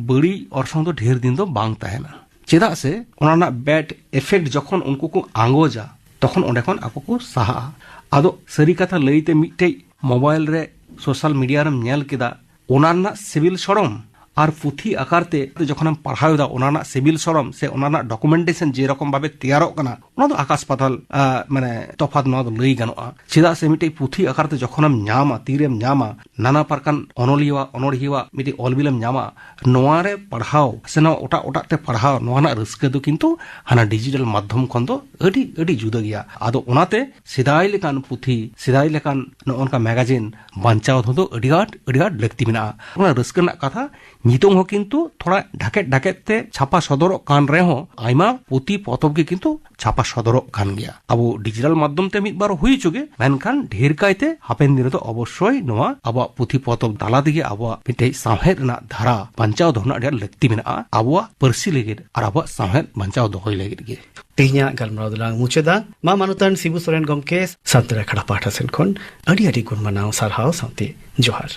ᱵᱟᱹᱲᱤᱡ ᱚᱨᱥᱚᱝ ᱫᱚ ᱰᱷᱮᱨ ᱫᱤᱱ ᱫᱚ ᱵᱟᱝ ᱛᱟᱦᱮᱱᱟ, ᱪᱮᱫᱟᱜ ᱥᱮ ᱚᱱᱟ ᱨᱮᱱᱟᱜ ᱵᱮᱰ ᱤᱯᱷᱮᱠᱴ ᱡᱚᱠᱷᱚᱱ ᱩᱱᱠᱩ ᱠᱚ ᱟᱸᱜᱚᱡᱟ, ᱛᱚᱠᱷᱚᱱ ᱚᱸᱰᱮ ᱠᱷᱚᱱ ᱟᱠᱚ ᱠᱚ ᱥᱟᱦᱟᱜᱼᱟ᱾ ᱟᱫᱚ ᱥᱟᱹᱨᱤ ᱠᱟᱛᱷᱟ ᱞᱟᱹᱭᱛᱮ, ᱢᱤᱫᱴᱮᱡ ᱢᱳᱵᱟᱭᱤᱞ ᱨᱮ, ᱥᱳᱥᱟᱞ ᱢᱤᱰᱤᱭᱟ ᱨᱮᱢ ᱧᱮᱞ ᱠᱮᱫᱟ, ᱚᱱᱟ ᱨᱮᱱᱟᱜ ᱥᱤᱵᱤᱞ ᱥᱚᱲᱚᱢ ᱟᱨ ᱯᱩᱛᱷᱤ ᱟᱠᱟᱨ ᱛᱮ ᱡᱚᱠᱷᱚᱱᱮᱢ ᱯᱟᱲᱦᱟᱣ ᱮᱫᱟ, ᱚᱱᱟ ᱨᱮᱱᱟᱜ ᱥᱤᱵᱤᱞ ᱥᱚᱲᱚᱢ ᱥᱮ ᱚᱱᱟ ᱨᱮᱱᱟᱜ ᱰᱚᱠᱩᱢᱮᱱᱴᱮᱥᱚᱱ ᱡᱮ ᱨᱚᱠᱚᱢ ᱵᱷᱟᱵᱮ ᱛᱮᱭᱟᱨᱚᱜ ᱠᱟᱱᱟ, ᱚᱱᱟ ᱫᱚ ᱟᱠᱟᱥ ᱯᱟᱛᱟᱞ, ᱟ, ᱢᱟᱱᱮ, ᱛᱚᱯᱷᱟᱛ ᱱᱚᱣᱟ ᱫᱚ ᱞᱟᱹᱭ ᱜᱟᱱᱚᱜᱼᱟ᱾ ᱪᱮᱫᱟᱜ ᱥᱮ ᱢᱤᱫᱴᱮᱡ ᱯᱩᱛᱷᱤ ᱟᱠᱟᱨ ᱛᱮ ᱡᱚᱠᱷᱚᱱᱮᱢ ᱧᱟᱢᱟ, ᱛᱤᱨᱮᱢ ᱧᱟᱢᱟ, ᱱᱟᱱᱟ ᱯᱨᱚᱠᱟᱨ ᱚᱱᱚᱞᱤᱭᱟᱹᱣᱟᱜ, ᱚᱱᱚᱲᱦᱤᱭᱟᱹᱣᱟᱜ ᱢᱤᱫᱴᱮᱡ ᱚᱞ ᱵᱤᱞᱮᱢ ᱧᱟᱢᱟ, ᱱᱚᱣᱟ ᱨᱮ ᱯᱟᱲᱦᱟᱣ ᱥᱮ ᱱᱚᱣᱟ ᱚᱴᱟᱜ ᱚᱴᱟᱜ ᱛᱮ ᱯᱟᱲᱦᱟᱣ, ᱱᱚᱣᱟ ᱨᱮᱱᱟᱜ ᱨᱟᱹᱥᱠᱟᱹ ᱫᱚ ᱠᱤᱱᱛᱩ ᱦᱟᱱᱟ ᱰᱤᱡᱤᱴᱟᱞ ᱢᱟᱫᱽᱫᱷᱚᱢ ᱠᱷᱚᱱ ᱫᱚ ᱟᱹᱰᱤ, ᱟᱹᱰᱤ ᱡᱩᱫᱟᱹ ᱜᱮᱭᱟ᱾ ᱟᱫᱚ ᱚᱱᱟᱛᱮ ᱥᱮᱫᱟᱭ ᱞᱮᱠᱟᱱ ᱯᱩᱛᱷᱤ, ᱥᱮᱫᱟᱭ ᱞᱮᱠᱟᱱ ᱱᱚᱜᱼᱚ ᱱᱚᱝᱠᱟ ᱢᱮᱜᱟᱡᱤᱱ ᱵᱟᱧᱪᱟᱣ ᱫᱚᱦᱚ ᱫᱚ ᱟᱹᱰᱤ ᱟᱸᱴ, ᱟᱹᱰᱤ ᱟᱸᱴ ᱞᱟᱹᱠᱛᱤ ᱢᱮᱱᱟᱜᱼᱟ᱾ ᱚᱱᱟ ᱨᱟᱹᱥᱠᱟᱹ ᱨᱮᱱᱟᱜ ᱠᱟᱛᱷᱟ, ᱱᱤᱛᱚᱝ ᱦᱚᱸ ᱠᱤᱱᱛᱩ ᱛᱷᱚᱲᱟ ᱰᱷᱟᱠᱮᱫ ᱰᱷᱟᱠᱮᱫ ᱛᱮ ᱪᱷᱟᱯᱟ ᱥᱚᱫᱚᱨᱚᱜ ᱠᱟᱱ ᱨᱮᱦᱚᱸ, ᱟᱭᱢᱟ ᱯᱩᱛᱷᱤ ᱯᱚᱛᱚᱵ ᱜᱮ ᱠᱤᱱᱛᱩ ᱪᱷᱟᱯᱟ ᱥᱚᱫᱚᱨᱚᱜ ᱠᱟᱱ ᱜᱮᱭᱟ᱾ ᱟᱵᱚ ᱰᱤᱡᱤᱴᱟᱞ ᱢᱟᱫᱽᱫᱷᱚᱢ ᱛᱮ ᱢᱤᱫ ᱵᱟᱨ ᱦᱩᱭ ᱦᱚᱪᱚ ᱜᱮ, ᱢᱮᱱᱠᱷᱟᱱ ᱰᱷᱮᱨ ᱠᱟᱭᱛᱮ ᱦᱟᱯᱮᱱ ᱫᱤᱱ ᱨᱮᱫᱚ ᱚᱵᱚᱥᱥᱳᱭ ᱱᱚᱣᱟ ᱟᱵᱚᱣᱟᱜ ᱯᱩᱛᱷᱤ ᱯᱚᱛᱚᱵ ᱛᱟᱞᱟ ᱛᱮᱜᱮ ᱟᱵᱚᱣᱟᱜ ᱢᱤᱫᱴᱮᱡ ᱥᱟᱶᱦᱮᱫ ᱨᱮᱱᱟᱜ ᱫᱷᱟᱨᱟ ᱵᱟᱧᱪᱟᱣ ᱫᱚᱦᱚ ᱨᱮᱱᱟᱜ ᱟᱹᱰᱤ ᱟᱸᱴ ᱞᱟᱹᱠᱛᱤ ᱢᱮᱱᱟᱜᱼᱟ, ᱟᱵᱚᱣᱟᱜ ᱯᱟᱹᱨᱥᱤ ᱞᱟᱹᱜᱤᱫ ᱟᱨ ᱟᱵᱚᱣᱟᱜ ᱥᱟᱶᱦᱮᱫ ᱵᱟᱧᱪᱟᱣ ᱫᱚᱦᱚᱭ ᱞᱟᱹᱜᱤᱫ ᱜᱮ᱾ ᱛᱮᱦᱮᱧᱟᱜ ᱜᱟᱞᱢᱟᱨᱟᱣ ᱫᱚᱞᱟᱝ ᱢᱩᱪᱟᱹᱫᱟ᱾ ᱢᱟ ᱢᱟᱱᱚᱛᱟᱱ ᱥᱤᱵᱩ ᱥᱚᱨᱮᱱ ᱜᱚᱢᱠᱮ, ᱥᱟᱱᱛᱟᱲ ᱟᱠᱷᱲᱟ ᱯᱟᱦᱴᱟ ᱥᱮᱱ ᱠᱷᱚᱱ ᱟᱹᱰᱤ ᱟᱹᱰᱤ ᱜᱩᱱ ᱢᱟᱱᱟᱣ ᱥᱟᱨᱦᱟᱣ ᱥᱟᱶᱛᱮ ᱡᱚᱦᱟᱨ᱾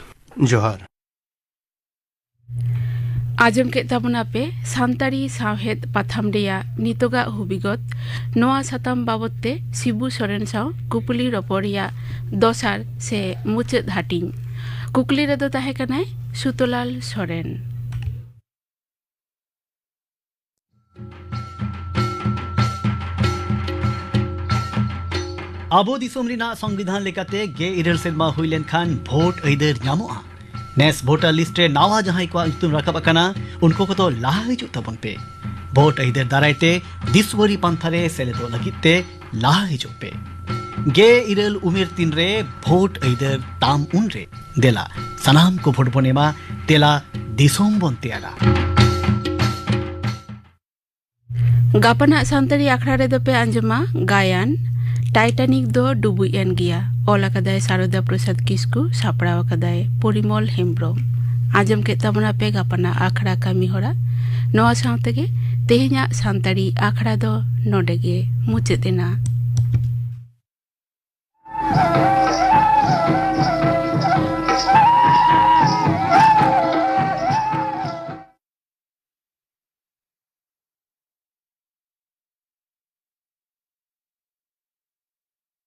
ᱡᱚᱦᱟᱨ᱾ ᱟᱸᱡᱚᱢ ᱠᱮᱫ ᱛᱟᱵᱚᱱᱟ ᱯᱮ ᱥᱟᱱᱛᱟᱲᱤ ᱥᱟᱶᱦᱮᱫ ᱯᱟᱛᱷᱟᱢ ᱨᱮᱭᱟᱜ ᱱᱤᱛᱚᱜᱟᱜ ᱦᱩᱵᱤᱜᱚᱛ᱾ ᱱᱚᱣᱟ ᱥᱟᱛᱟᱢ ᱵᱟᱵᱚᱛ ᱛᱮ ᱥᱤᱵᱩ ᱥᱚᱨᱮᱱ ᱥᱟᱶ ᱠᱩᱯᱞᱤ ᱨᱚᱯᱚᱲ ᱨᱮᱭᱟᱜ ᱫᱚᱥᱟᱨ ᱥᱮ ᱢᱩᱪᱟᱹᱫ ᱦᱟᱹᱴᱤᱧ᱾ ᱠᱩᱠᱞᱤ ᱨᱮᱫᱚ ᱛᱟᱦᱮᱸ ᱠᱟᱱᱟᱭ ᱥᱩᱛᱚᱞᱟᱞ ᱥᱚᱨᱮᱱ᱾ ᱟᱵᱚ ᱫᱤᱥᱚᱢ ᱨᱮᱱᱟᱜ ᱥᱚᱝᱵᱤᱫᱷᱟᱱ ᱞᱮᱠᱟᱛᱮ ᱜᱮᱞ ᱤᱨᱟᱹᱞ ᱥᱮᱨᱢᱟ ᱦᱩᱭ ᱞᱮᱱᱠᱷᱟᱱ ᱵᱷᱳᱴ ᱟᱹᱭᱫᱟᱹᱨ ᱧᱟᱢᱚᱜᱼᱟ᱾ ᱱᱮᱥ ᱵᱷᱳᱴᱟᱨ ᱞᱤᱥᱴ ᱨᱮ ᱱᱟᱣᱟ ᱡᱟᱦᱟᱸᱭ ᱠᱚᱣᱟᱜ ᱧᱩᱛᱩᱢ ᱨᱟᱠᱟᱵ ᱟᱠᱟᱱᱟ, ᱩᱱᱠᱩ ᱠᱚᱫᱚ ᱞᱟᱦᱟ ᱦᱤᱡᱩᱜ ᱛᱟᱵᱚᱱ ᱯᱮ᱾ ᱵᱷᱳᱴ ᱟᱹᱭᱫᱟᱹᱨ ᱫᱟᱨᱟᱭ ᱛᱮ ᱫᱤᱥᱣᱟᱹᱨᱤ ᱯᱟᱱᱛᱷᱟ ᱨᱮ ᱥᱮᱞᱮᱫᱚᱜ ᱞᱟᱹᱜᱤᱫ ᱛᱮ ᱞᱟᱦᱟ ᱦᱤᱡᱩᱜ ᱯᱮ᱾ ᱜᱮᱞ ᱤᱨᱟᱹᱞ ᱩᱢᱮᱨ ᱛᱤᱱ ᱨᱮ ᱵᱷᱳᱴ ᱟᱹᱭᱫᱟᱹᱨ ᱛᱟᱢ ᱩᱱ ᱨᱮ᱾ ᱫᱮᱞᱟ, ᱥᱟᱱᱟᱢ ᱠᱚ ᱵᱷᱳᱴ ᱵᱚᱱ ᱮᱢᱟ, ᱫᱮᱞᱟ, ᱫᱤᱥᱚᱢ ᱵᱚᱱ ᱛᱮᱭᱟᱨᱟ᱾ ᱜᱟᱯᱟᱱᱟᱜ ᱥᱟᱱᱛᱟᱲᱤ ᱟᱠᱷᱲᱟ ᱨᱮᱫᱚ ᱯᱮ ᱟᱸᱡᱚᱢᱟ ᱜᱟᱭᱟᱱ ᱴᱟᱭᱴᱟᱱᱤᱠ ᱫᱚ ᱰᱩᱵᱩᱡ ᱮᱱ ᱜᱮᱭᱟ, ᱚᱞ ᱟᱠᱟᱫᱟᱭ ᱥᱟᱨᱚᱫᱟ ᱯᱨᱚᱥᱟᱫᱽ ᱠᱤᱥᱠᱩ, ᱥᱟᱯᱲᱟᱣ ᱟᱠᱟᱫᱟᱭ ᱯᱚᱨᱤᱢᱚᱞ ᱦᱮᱢᱵᱽᱨᱚᱢ᱾ ᱟᱸᱡᱚᱢ ᱠᱮᱫ ᱛᱟᱵᱚᱱᱟ ᱯᱮ ᱜᱟᱯᱟᱱᱟᱜ ᱟᱠᱷᱲᱟ ᱠᱟᱹᱢᱤ ᱦᱚᱨᱟ᱾ ᱱᱚᱣᱟ ᱥᱟᱶ ᱛᱮᱜᱮ ᱛᱮᱦᱮᱧᱟᱜ ᱥᱟᱱᱛᱟᱲᱤ ᱟᱠᱷᱲᱟ ᱫᱚ ᱱᱚᱰᱮ ᱜᱮ ᱢᱩᱪᱟᱹᱫ ᱮᱱᱟ᱾